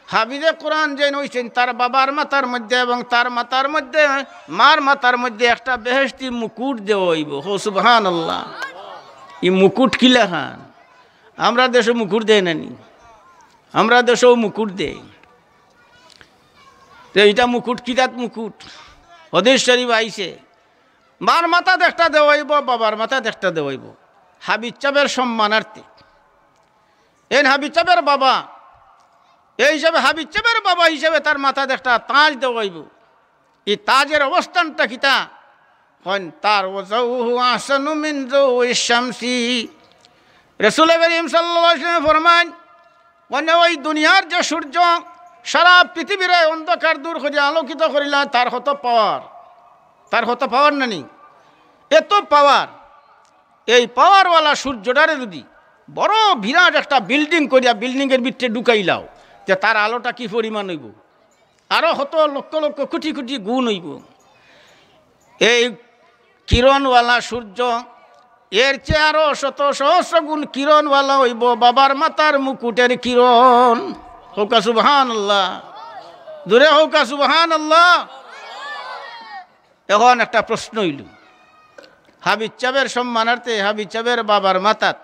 হাফিজে কোরআন যেইন অইছইন, তার বাবার মাথার মধ্যে এবং তার মাথার মধ্যে, মার মাথার মধ্যে একটা বেহেশতি মুকুট দেওয়া অইবো। হো সুবহানাল্লাহ। ই মুকুট কিলাখান? আমরা দেশো মুকুট দেয় না নি? আমরা দেশো মুকুট দেয়। তে ইটা মুকুট, কিতাত মুকুট? হাদিস শরীফ আইছে, মার মাথাত একটা দেওয়া অইবো, বাবার মাথাত একটা দেওয়া অইবো। হাফিজ সাবর সম্মানার্থে। এইন হাফিজ সাবর বাবা, এই হিসাবে হাফিজ সাবর বাবা হিসাবে তার মাথাত একটা তাজ দেওয়া অইবো। ই তাজর অবস্থানটা কিতা? কইন, তার ওয়াজাউহু আহসানু মিন জাউইশ শামসি। রাসূল করিম সাল্লাল্লাহু আলাইহি ওয়াসাল্লাম ফরমাইন, মানে ওই দুনিয়ার যে সূর্য সারা পৃথিবীরে অন্ধকার দূর করিয়া আলোকিত করিলা, তার কত পাওয়ার, তার কত পাওয়ার নানি, এত পাওয়ার। এই পাওয়ারওয়ালা সূর্যটারে যদি বড় বিরাট একটা বিল্ডিং করিয়া বিল্ডিংয়ের ভিতরে ঢুকাইলাও, তে তার আলোটা কি পরিমাণ অইবো? আরো কত লক্ষ লক্ষ কোটি কোটি গুণ অইবো। এই কিরণওয়ালা সূর্য, এর চেয়ে আরো শত সহস্র গুণ কিরণওয়ালা অইবো বাবার মাথার মুকুটের কিরণ। কউক্কা সুবহানাল্লাহ। জোরে কউক্কা সুবহানাল্লাহ। এখন একটা প্রশ্ন অইলো, হাফিজ সাবর সম্মানার্থে, হাফিজ সাবর বাবার মাথাত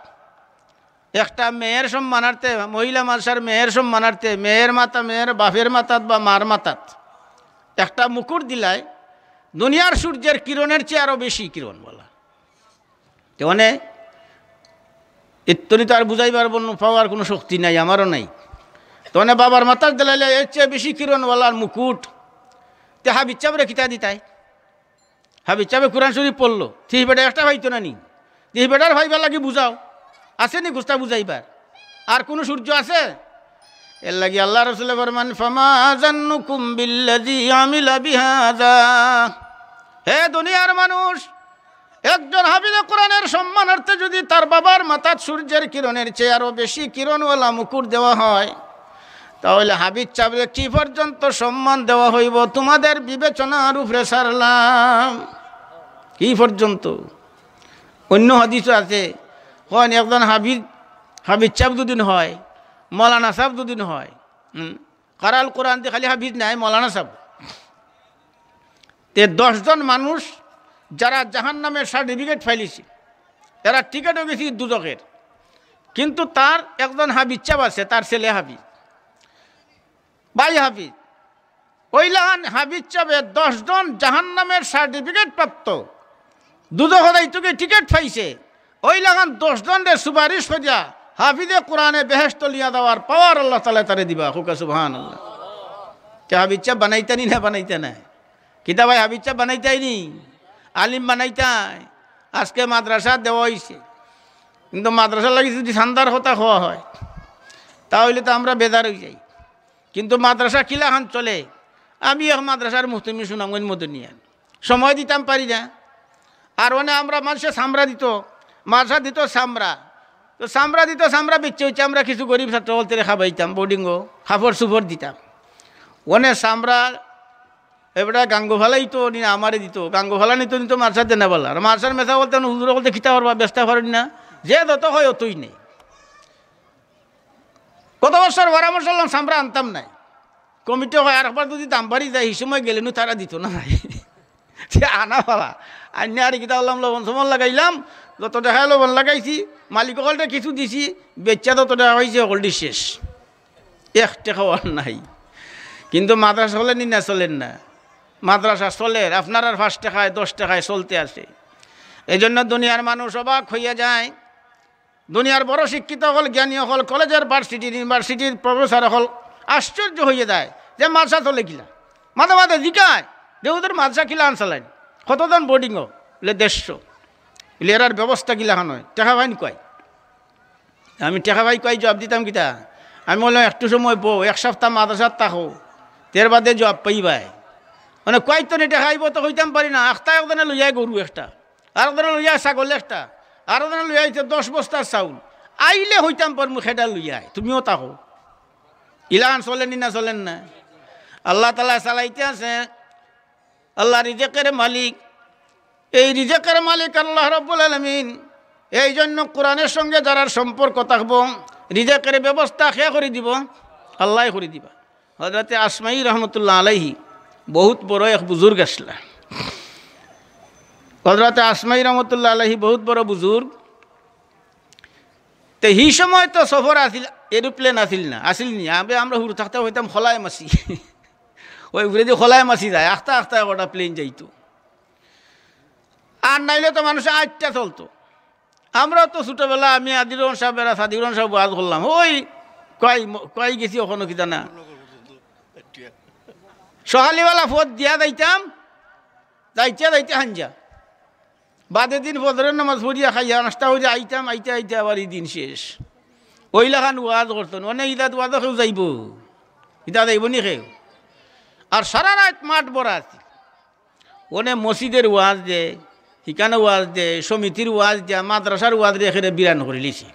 একটা মেয়ের সম্মানার্থে, মহিলা মাদ্রাসার মেয়ের সম্মানার্থে, মেয়ের মাথা, মেয়ের বাপের মাথাত বা মার মাথাত একটা মুকুট দিলায়, দুনিয়ার সূর্যের কিরণের চেয়ে আরো বেশি কিরণওয়ালা। তে মানে, এত্তনি তো আর বুঝাইবার বন্য পাওয়ার কোনো শক্তি নাই, আমারও নাই। তে মানে বাবার মাথাত দিলাইলে এর চেয়ে বেশি কিরণওয়ালার মুকুট, তে হাফিজ সাবরে কিতা দিতায়? হাফিজ সাবে কোরআন শরীফ পড়লো, তে হি বেটা একটা পাইতো না নি? তে হি বেটার পাইবার লাগি বুঝাও, আছে নি গুস্তা বুঝাইবার? আর কোনো সূর্য আছে? এর লাগি আল্লাহ রসুলে ফরমান, "ফামা জান্নুকুম বিল্লাযী আমিলা বিহাযা।" হে দুনিয়ার মানুষ, একজন হাফিজে কোরআনের সম্মানার্থে যদি তার বাবার মাথাত সূর্যের কিরণের চেয়ে আরো বেশি কিরণওয়ালা মুকুট দেওয়া হয়, তাহলে হাফিজ সাবরে কি পর্যন্ত সম্মান দেওয়া অইবো, তোমাদের বিবেচনার উপরে ছাড়লাম। কি পর্যন্ত? অন্য হাদিসও আছে, কইন একজন হাফিজ, হাফিজ সাব দুদিন হয়, মৌলানা সাব দুদিন হয়, হুম, কারাল কোরআন দি খালি হাফিজ নায়, মৌলানা সাব। তে দশ জন মানুষ যারা জাহান্নামের সার্টিফিকেট পাইলিছে, এরা টিকিটও গেছে দুজখের, কিন্তু তার একজন হাফিজ সাব আছে, তার ছেলে হাফিজ, ভাই হাফিজ। ওইলাখান হাফিজ সাবে দশ জন জাহান্নামের সার্টিফিকেট প্রাপ্ত, দুজখো যাইতো গি টিকিট পাইছে, ওইলাখান দশ জনরে সুপারিশ করিয়া হাফিজে কোরআনে বেহেশত লিয়া যাওয়ার পাওয়ার আল্লাহ তাআলায় তারে দিবা। কউক্কা সুবহানাল্লাহ। তে হাফিজ সাব বানাইতা নি না বানাইতা নায়? কিতা ভাই, হাফিজ সাব বানাইতায় নি? আলিম বানাইতায়? আজকে মাদ্রাসা দেওয়া অইছে, কিন্তু মাদ্রাসার লাগি যদি চান্দার কথা কওয়া হয়, তাহলে তো আমরা বেজার অই যাই। কিন্তু মাদ্রাসা কিলাখান চলে? আমি এক মাদ্রাসার মুহতামিম সুনামগঞ্জ মদনিয়া, সময় দিতাম পারি না। আর অনে আমরা মানষে চামড়া দিতো, মাদ্রাসা দিতো চামড়া। তো চামড়া দিতো, চামড়া বেচা অইছে, আমরা কিছু গরিব ছাত্র অকলতরে খাবাইতাম, বোর্ডিংও কাপড় চুপড় দিতাম। অনে চামড়া এবারে গাঙ্গো ফালাইতো নি না আমারে দিতো, গাঙ্গো ফালানি তো নিতো মাদ্রাসাত দেনা বালা। আর মাদ্রাসার মেসাব অকলতে, হুজুর অকলতে কিতা করবা, বেচতা পারইন না, যে যত কয় অতই নেয়। গত বছর পরামর্শ লইলাম, চামড়া আনতাম নায়। কমিটি কয়, "আরেকবার যদি দাম বাড়ি যায়, হি সময় গেলে নু তারা দিতো না নায়।" তে আনা ফালা। আনিয়া আর কিতা করলাম, লবণ সমন লাগাইলাম, যত টেকায় লবণ লাগাইছি, মালিক অকলরে কিছু দিছি, বেচা যত টেকা পাইছি, অকলটি শেষ। এক টেকাও আর নাই। কিন্তু মাদ্রাসা চলের নি না চলের না? মাদ্রাসা চলের, আপনারার পাঁচ টেকায়, দশ টেকায় চলতে আছে। এই জন্য দুনিয়ার মানুষ অবাক অইয়া যায়। দুনিয়ার বড় শিক্ষিত অকল, জ্ঞানী অকল, কলেজের, ভার্সিটির, ইউনিভার্সিটির প্রফেসর অকল আশ্চর্য অইয়া যায় যে মাদ্রাসা চলে কিলা। মাঝে মাঝে জিকায়, "হুজুর, মাদ্রাসা কিলাখান চালাইন, কতজন বোর্ডিংও?" বলে, "দেড়শো।" বলে, "এরার ব্যবস্থা কিলাখান অয়, টেকা পাইন কই?" আমি টেকা পাই কই জবাব দিতাম কিতা? আমি বললাম, "একটু সময় বও, এক সপ্তাহ মাদ্রাসাত থাকো, এর বাদে জবাব পাইবায়।" মানে কই তো নি টেকা আইবো তো কইতাম পারি না, আখতা একজনে লইয়া আয় গরু একটা, আরকজনে লইয়া আয় ছাগল একটা, আরকজনে লইয়া আইছে দশ বস্তার চাউল। আইলে কইতাম পারমু কেডা লইয়া আয়, তুমিও থাকো। ইলাখান চলের নি না চলের না? আল্লাহ তাআলায় চালাইতে আছে। আল্লাহ রিজিকের মালিক। এই রিজিকের মালিক আল্লাহ রাব্বুল আলামিন। এই জন্য কোরআনের সঙ্গে যারার সম্পর্ক থাকবো, রিজেকের ব্যবস্থা কে করি দিব? আল্লায় করি দিবা। হযরতে আসমাই রহমতুল্লাহ আলাইহি বহুত বড় এক বুজুর্গ আছলা। হযরতে আসমাই রহমতুল্লাহ আলাইহি বহুত বড় বুজুর্গ। তে হি সময় তো সফর আছিল, এরোপ্লেন আছিল না, আছিল নি? আমরা, আমরা হুরু থাকতে কইতাম খলায় মাছি। ওই উপরেদি খলায় মাছি যায়, আখতা আখতা কটা প্লেন যাইতো। আর নাইলে তো মানুষ আটটা চলতো। আমরা তো ছোটবেলা আমি আদিল রহমান সাব, এরা সাদিক রহমান সাব ওয়াজ করলাম, ওই কই ম-, কই গেছি ওখানো কিতা না। সকালবেলা ফথ দিয়া যাইতাম, যাইতে যাইতে হাঞ্জা। বাদে দিন ফজরের নামাজ পড়িয়া খাইয়া নাস্তা করিয়া আইতাম, আইতে আইতে আবার ই দিন শেষ। ওই লাখান ওয়াজ করতন, অনে ইদাত ওয়াজো কেউ যাইবো? ইতা যাইবো নি কেউ? আর সারা রাইত মাঠ ভরা আছিল। অনে মসজিদের ওয়াজ দে, হিকানো ওয়াজ দে, সমিতির ওয়াজ দিয়া, মাদ্রাসার ওয়াজ রে একেরে বিরান করিলিছে।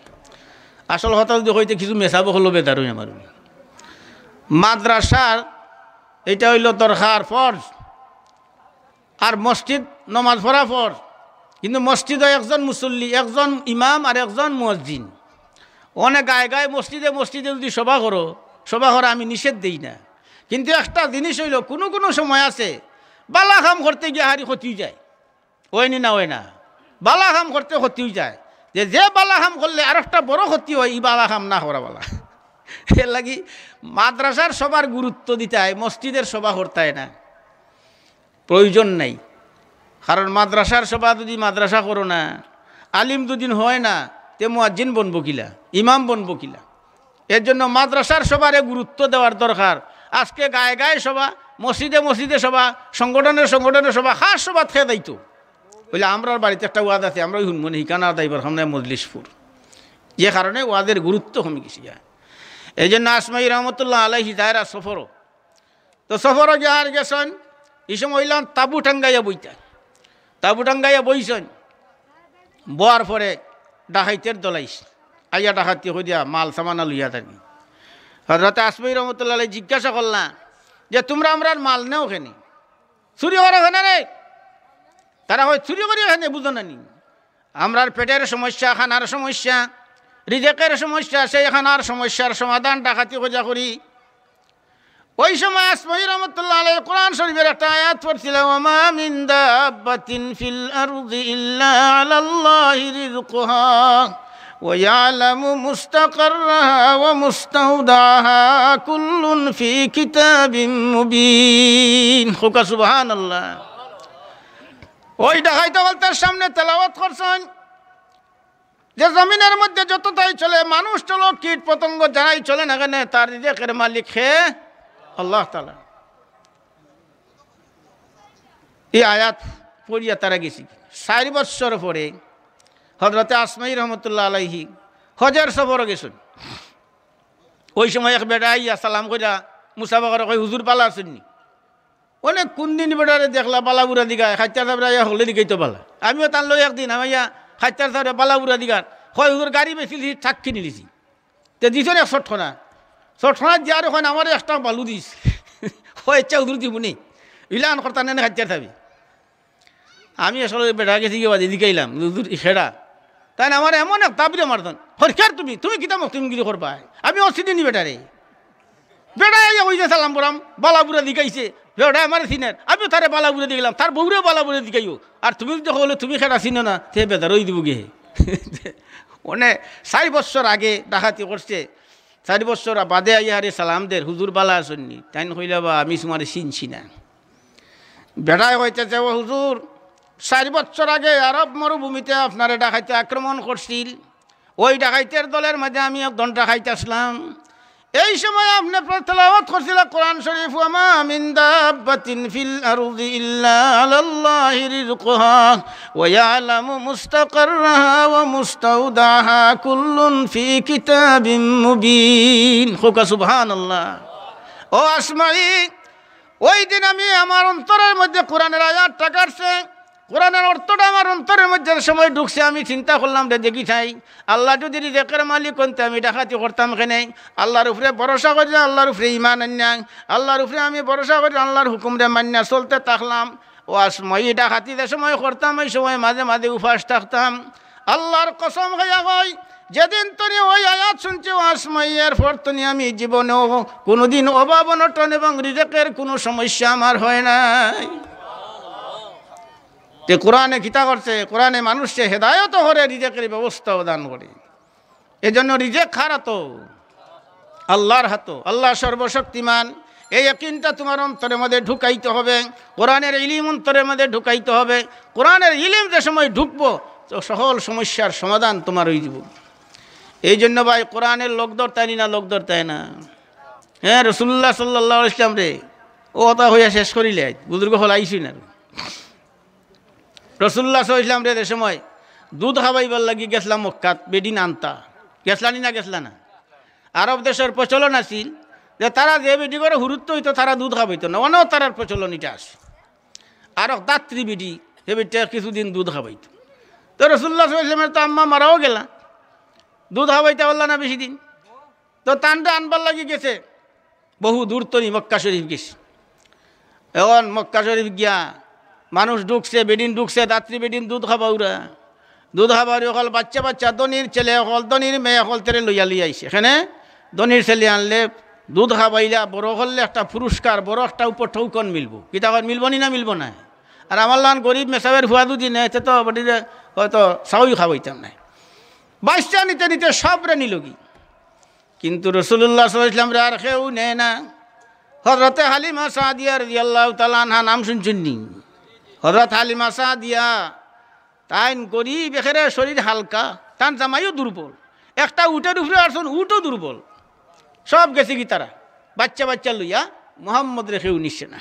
আসল কথা যদি কইতে কিছু মেসাব হলো বেদার অই আমার। মাদ্রাসার এটা অইলো দরকার, ফরজ। আর মসজিদ নমাজ পড়া ফরজ। কিন্তু মসজিদো একজন মুসল্লি, একজন ইমাম আর একজন মুয়াজ্জিন। অনে গায়ে গায়ে মসজিদে মসজিদে যদি সভা করো, সভা করা আমি নিষেধ দেই না। কিন্তু একটা জিনিস অইলো, কুনু কুনু সময় আছে, বালা কাম করতে গিয়া হারি ক্ষতি অই যায়। অয় নি না অয় না? বালা কাম করতে ক্ষতি অই যায়। যে, যে বালা কাম করলে আরোকটা বড় ক্ষতি অয়, ই বালা কাম না করা বালা। এরলাগি মাদ্রাসার সভার গুরুত্ব দিতায়, মসজিদের সভা করতায় না। প্রয়োজন নাই। কারণ মাদ্রাসার সভা যদি মাদ্রাসা করো না, আলিম যদি হয় না, তে মুয়াজ্জিন বনবো কিলা, ইমাম বনবো কিলা? এর জন্য মাদ্রাসার সভারে গুরুত্ব দেওয়ার দরকার। আজকে গায়ে গায়ে সভা, মসজিদে মসজিদে সভা, সংগঠনে সংগঠনে সভা, কার সভাত কে যাইতো? বলে, "আমরার বাড়িত একটা ওয়াজ আছে, আমরা অউ হুনমু নে, হিকানো আর যাইবার কাম নাই মজলিশপুর।" যে কারণে ওয়াজের গুরুত্ব কমি গেছে। এই জন্য আসমাই রহমতুল্লাহ আলাইহি যাইরা সফরো, তো সফরো গিয়া আর গেছইন, ই সময় অইলাম তাবু টাঙ্গাইয়া বইতা, তাবু টাঙ্গাইয়া বইছইন। বওয়ার পরে ডাকাইতের দল আইছে, আইয়া ডাকাতি করিয়া মাল সামানা লইয়া যাইন। হযরতে আসমাই রহমতুল্লাহ আলাইহি জিজ্ঞাসা করলা যে, "তুমরা আমরার মাল নেও কেনে? চুরি করো কেনে রে?" তারা কয়, "চুরি করি কেনে, বুঝো না নি? আমরার পেটের সমস্যা, খানার সমস্যা, রিজেকের সমস্যা, সেই খানার সমস্যার সমাধান ডাকাতি করিয়া করি।" ওই সময় আসমাই রহমতুল্লাহ আলাইহি কোরআন শরীফের একটা আয়াত পড়ছিলা, "ওয়া মা মিন দাব্বাতিন ফিল আরদি ইল্লা আলাল্লাহি রিজকুহা ওয়া ইয়ালামু মুস্তাকাররাহা ওয়া মুস্তাওদাআহা কুল্লুন ফি কিতাবিম মুবিন।" কউক্কা সুবহানাল্লাহ। ওই ডাকাইত অকলতার সামনে তেলাওয়াত করছইন যে জমিনের মধ্যে যততাই চলে, মানুষ চলো, কীট পতঙ্গ যারাই চলে না কেনে, তার রিজেকের মালিক কে? আল্লাহ তাআলা। এই আয়াত পড়িয়া তারা গেছে। চাইর বছর পরে হযরতে আসমাই রহমতুল্লাহ আলাইহি হজের সফরো গেছইন। ওই সময় এক বেটা আইয়া সালাম কইরা মুসাফা করে কয়, "হুজুর, বালা আছইন নি?" অনে কুনদিন বেটারে দেখলা বালা বুরা দিগায়, খাইত্তার সাবরে আইয়া হকলে দিগাইতো বালা। আমিও তান লগে একদিন আমাইয়া খাইত্তার সাবরে বালা বুরা দিগার, কয়, "হুজুর, গাড়ি বেচিলিছি, ট্রাক কিনিলিছি।" তে দিছইন এক শটখানা, শটখানা দিয়ার কইন, "আমারে একটা বালু দিছ।" কয়, "আইচ্ছা হুজুর, দিমুনে।" ইলান করতা নে খাইত্তার সাবে। আমি আসলে বেটা গেছি গিয়া বাদে জিকাইলাম, "হুজুর, ই কেডা?" তাইন আমারে এমন এক দাবড়ি মারছইন, "হর কের তুমি? তুমি কিতা মকতুমগিরি করবায়? আমি অ চিনি নি বেটারে।" বেটায় আইয়া কইছে, "সালাম করাম, বালা বুরা দিগাইছে।" বেটায় আমারে চিনের, আমিও তারে বালা বুরা দিগাইলাম, তার বউরেও বালা বুরা দিগাইও। আর তুমি যদি কও তুমি কেডা চিনো না, তে বেজার অই দিবো গি। অনে চাইর বছর আগে ডাকাতি করছে, চাইর বছর বাদে আইয়া হারে সালাম দের, "হুজুর, বালা আছইন নি?" তাইন কইলা, "বা, আমি তুমারে চিনছি না।" বেটায় কইতেছে, "ও হুজুর, চাইর বছর আগে আরব মরুভূমিতে আপনারে ডাকাইতে আক্রমণ করছিল, ওই ডাকাইতের দলের মাঝে আমি একজন ডাকাইত আছলাম। এই সময় আপনে প্র-, তেলাওয়াত করছিলা কোরআন শরীফ, 'ওয়া মা মিন দাব্বাতিন ফিল আরদি ইল্লা আলাল্লাহি রিজকুহা ওয়া ইয়ালামু মুস্তাকাররাহা ওয়া মুস্তাওদাআহা কুল্লুন ফি কিতাবিম মুবিন।'" কউক্কা সুবহানাল্লাহ। ও আসমাই, ওই দিন আমি আমার অন্তরের মধ্যে কোরআনের আয়াতটা কাটছে, কোরআনের অর্থটা আমার অন্তরের মধ্যে যে সময় ঢুকছে, আমি চিন্তা করলাম, "রে দেখি চাই, আল্লাহ যদি রিজেকের মালিক অইন, তে আমি ডাকাতি করতাম কেনে?" আল্লাহর উপরে ভরসা করি, আল্লাহর উপরে ঈমান আনিয়া, আল্লাহর উপরে আমি ভরসা করি, আল্লাহর হুকুমরে মানিয়া চলতে থাকলাম। ও আসমাই, ডাকাতি যে সময় করতাম, ওই সময় মাঝে মাঝে উপাস থাকতাম। আল্লাহর কসম খাইয়া কই, যেদিন তনি ওই আয়াত শুনছি, ওয়াজ মাইয়ার পর তনি আমি জীবনেও কোনোদিন অভাব অনটন এবং রিজিকের কোনো সমস্যা আমার হয় নাই। তে কোরআনে কিতা করছে? কোরআনে মানুষকে হেদায়ত করে, রিজিকের ব্যবস্থাও দান করে। এজন্য রিজিক কার আতো? আল্লাহর আতো। আল্লাহ সর্বশক্তিমান। এই ইয়াকিনটা তোমার অন্তরের মধ্যে ঢুকাইতে হবে, কোরআনের ইলিম অন্তরের মধ্যে ঢুকাইতে হবে। কোরআনের ইলিম যে সময় ঢুকবো, তো সকল সমস্যার সমাধান তোমার হয়ে যাব। এই জন্য ভাই, কোরআনের লগ ধরতায় নি না, লগ ধরতায় না? হ্যাঁ, রাসূলুল্লাহ সাল্লাল্লাহু আলাইহি ওয়াসাল্লাম রে, ও কথা হইয়া শেষ করিলে, বুজুর্গ হল আইসি না। রাসূলুল্লাহ সাল্লাল্লাহু আলাইহি ওয়াসাল্লাম রে, যে সময় দুধ খাবাইবার লাগি গেছলা মক্কাত, বেডিন আনতা, গেছলা নি না, গেছলা না? আরব দেশের প্রচলন আছিল যে তারা যে বেডি করে হুরুত্ব হইতো, তারা দুধ খাবাইতো না, অনেও তারার প্রচলন এটা আছে। আর এক দাত্রী বেডি, হে বেটা কিছুদিন দুধ খাবাইতো। তো রাসূলুল্লাহ সাল্লাল্লাহু আলাইহি ওয়াসাল্লামের তো আম্মা মারাও গেলা, দুধ খাবাইতা পারলা না বেশি দিন। তো তানরে আনবার লাগি গেছে, বহু দূর তনি মক্কা শরীফ গেছে। এখন মক্কা শরীফ গিয়া মানুষ ঢুকছে, বেডিন ঢুকছে, দাত্রী বেডিন দুধ খাবাউরা, দুধ খাবাউরি অকল, বাচ্চা বাচ্চা, ধনীর ছেলে অকল, ধনীর মেয়ে অকল, তেরে লইয়া লইয়া আইছে। এখানে ধনীর ছেলে আনলে, দুধ খাবাইলা, বড় করলে একটা পুরস্কার, বড় একটা উপঢৌকন মিলবো। কিতা কর, মিলবো নি না, মিলবো না? আর আমার লান গরিব মেসাবের ফুয়া দুদি নেয়, তে তো বেটিরে হয়তো চাউই খাবাইতাম না। বাচ্চা নিতে নিতে সবরে নিলগি। কিন্তু রাসূলুল্লাহ সাল্লাল্লাহু আলাইহি ওয়াসাল্লামরে আর কেউ নেয় না। হযরতে হালিমা সাদিয়া রাদিয়াল্লাহু তাআলা আনহা নাম শুনছইন নি? হযরত হালিমা সাদিয়া, তাইন গরিব, একেরে শরীর হালকা, তান জামাইও দুর্বল, একটা উটের উপরে আরছইন, উটও দুর্বল, সব গেছেগি তারা, বাচ্চা বাচ্চা লইয়া। মুহাম্মদরে কেউ নিছে না।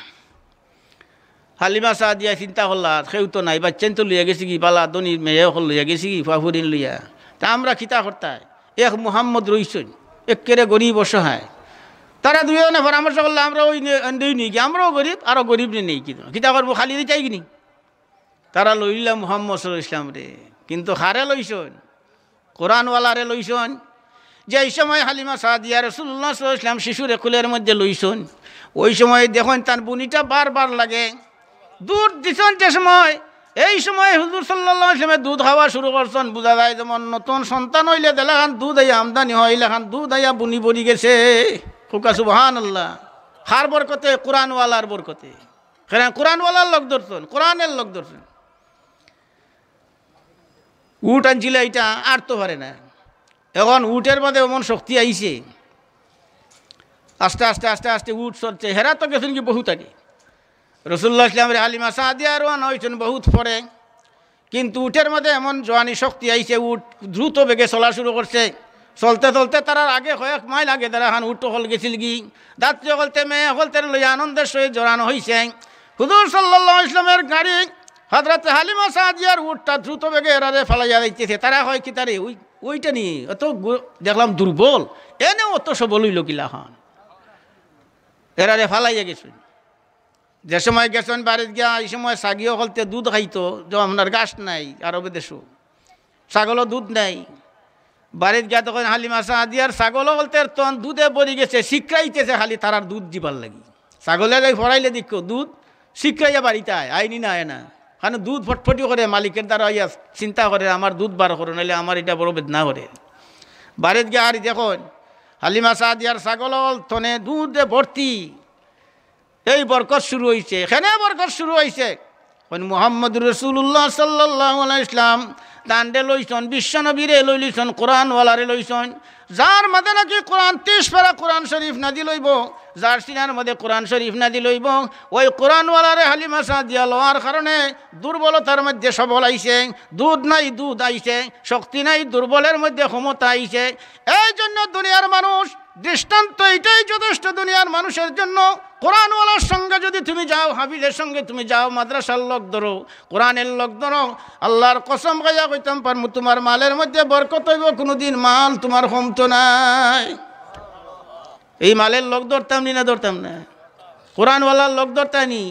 হালিমা সাদিয়া চিন্তা করলা, কেউ তো নাই, বাচ্চাইন তো লইয়া গেছেগি, বালা ধনীর মেয়ে অকল লইয়া গেছেগি, ফুয়া ফুরিন লইয়া। তে আমরা কিতা করতায়? এক মুহাম্মদ রইছইন, একেরে গরিব অসহায়। তারা দুইজনে পরামর্শ করলা, আমরা ওই নে-, এন্ডেই নেই কি, আমরাও গরিব, আরো গরিবরে নেই কি, কিতা করবো, খালি দিতাই কিনি। তারা লইলা মুহাম্মদ সাল্লাল্লাহু আলাইহি ওয়াসাল্লামরে, কিন্তু কারে লইছইন? কোরআনওয়ালারে লইছইন। যেই সময় হালিমা সাদিয়া রাসূলুল্লাহ সাল্লাল্লাহু আলাইহি ওয়াসাল্লাম শিশুরে কুলের মধ্যে লইছইন, ওই সময় দেখইন তার বুনিটা বারবার লাগে। দুধ দিছইন যে সময়, এই সময় হুজুর সাল্লাল্লাহু আলাইহি ওয়াসাল্লামে দুধ খাওয়া শুরু করছইন। বুঝা যায় যেমন নতুন সন্তান অইলে যেলাখান দুধ আইয়া আমদানি হয়, অইলাখান দুধ আইয়া বুনি ভরি গেছে। কউক্কা সুবহানাল্লাহ। কার বরকতে? কোরআনওয়ালার বরকতে। কারণ কোরআনওয়ালার লগ ধরছইন, কোরআনের লগ ধরছইন। উট আনছিলা, ইটা আটতো পারে না। এখন উটের মধ্যে এমন শক্তি আইছে, আস্তে আস্তে আস্তে আস্তে উট চলছে। হেরা তো গেছইন গি বহুত আগে। রাসূলুল্লাহ সাল্লাল্লাহু আলাইহি ওয়াসাল্লামরে হালিমা সাদিয়া রওয়ানা অইছইন বহুত পরে, কিন্তু উটের মধ্যে এমন জোয়ানি শক্তি আইছে, উট দ্রুত বেগে চলা শুরু করছে। চলতে চলতে তারার আগে কয়েক মাইল আগে যেলাখান উট অকল গেছিলগি, দাত্রী অকলতে মেয়ে অকলতে লইয়া আনন্দের সহিত জড়ানো হইছে। হুজুর সাল্লাল্লাহু আলাইহি ওয়াসাল্লামের গাড়ি হযরতে হালিমা সাদিয়ার উটটা দ্রুত বেগে এরারে ফালাইয়া যাইতেছে। তারা কয় কিতা রে, ওই, ওইটা নি, অত গু-, দেখলাম দুর্বল, এনে অত সবল অইলো কিলাখান? এরারে ফালাইয়া গেছইন। যে সময় গেছইন বাড়িত গিয়া, এই সময় ছাগি অকলতে দুধ খাইতো, যে আপনার ঘাস নাই আরব দেশো, ছাগলও দুধ নাই। বাড়িত গিয়া তখন হালিমা সাদিয়ার ছাগল অকলতের তন দুধে ভরি গেছে, শিকরাইতেছে খালি তারার দুধ দিবার লাগি। ছাগলে যাই ফরাইলে দেখো দুধ শিকরাইয়া বাড়িত আয়, আয় নি না আয় না। কারণ দুধ ফটফটি করে, মালিকের দ্বারা আইয়া চিন্তা করে, আমার দুধ বার করো, নাইলে আমার ইটা বড় বেদনা করে। বাড়িত গিয়া আর দেখইন হালিমা সাদিয়ার ছাগল অকল তনে দুধে ভর্তি। এই বরকত শুরু অইছে, এখানে বরকত শুরু অইছে। কোন মুহাম্মদুর রাসূলুল্লাহ সাল্লাল্লাহু আলাইহি ওয়াসাল্লাম তানরে লইছইন, বিশ্ব নবীরে লই লইছইন, কোরআনওয়ালারে লইছইন, যার মাঝে নাকি কোরআন, তিরিশ পারা কোরআন শরীফ নাজিল অইবো, যার সিনার মধ্যে কোরআন শরীফ নাজিল অইবো, ওই কোরআনওয়ালারে হালিমা সাদিয়া লওয়ার কারণে দুর্বলতার মধ্যে সবল আইছে, দুধ নাই দুধ আইছে, শক্তি নাই দুর্বলের মধ্যে ক্ষমতা আইছে। এই জন্য দুনিয়ার মানুষ দৃষ্টান্ত এটাই যথেষ্ট দুনিয়ার মানুষের জন্য। কোরআনওয়ালার সঙ্গে যদি তুমি যাও, হাফিজের সঙ্গে তুমি যাও, মাদ্রাসার লগ ধরো, কোরআনের লগ ধরো, আল্লাহর কসম খাইয়া কইতাম পারমু, তোমার মালের মধ্যে বরকত অইবো, কোনোদিন মাল তোমার কমতো নায়। এই মালের লগ ধরতাম নি না ধরতাম না? কোরআনওয়ালার লগ ধরতাম নি?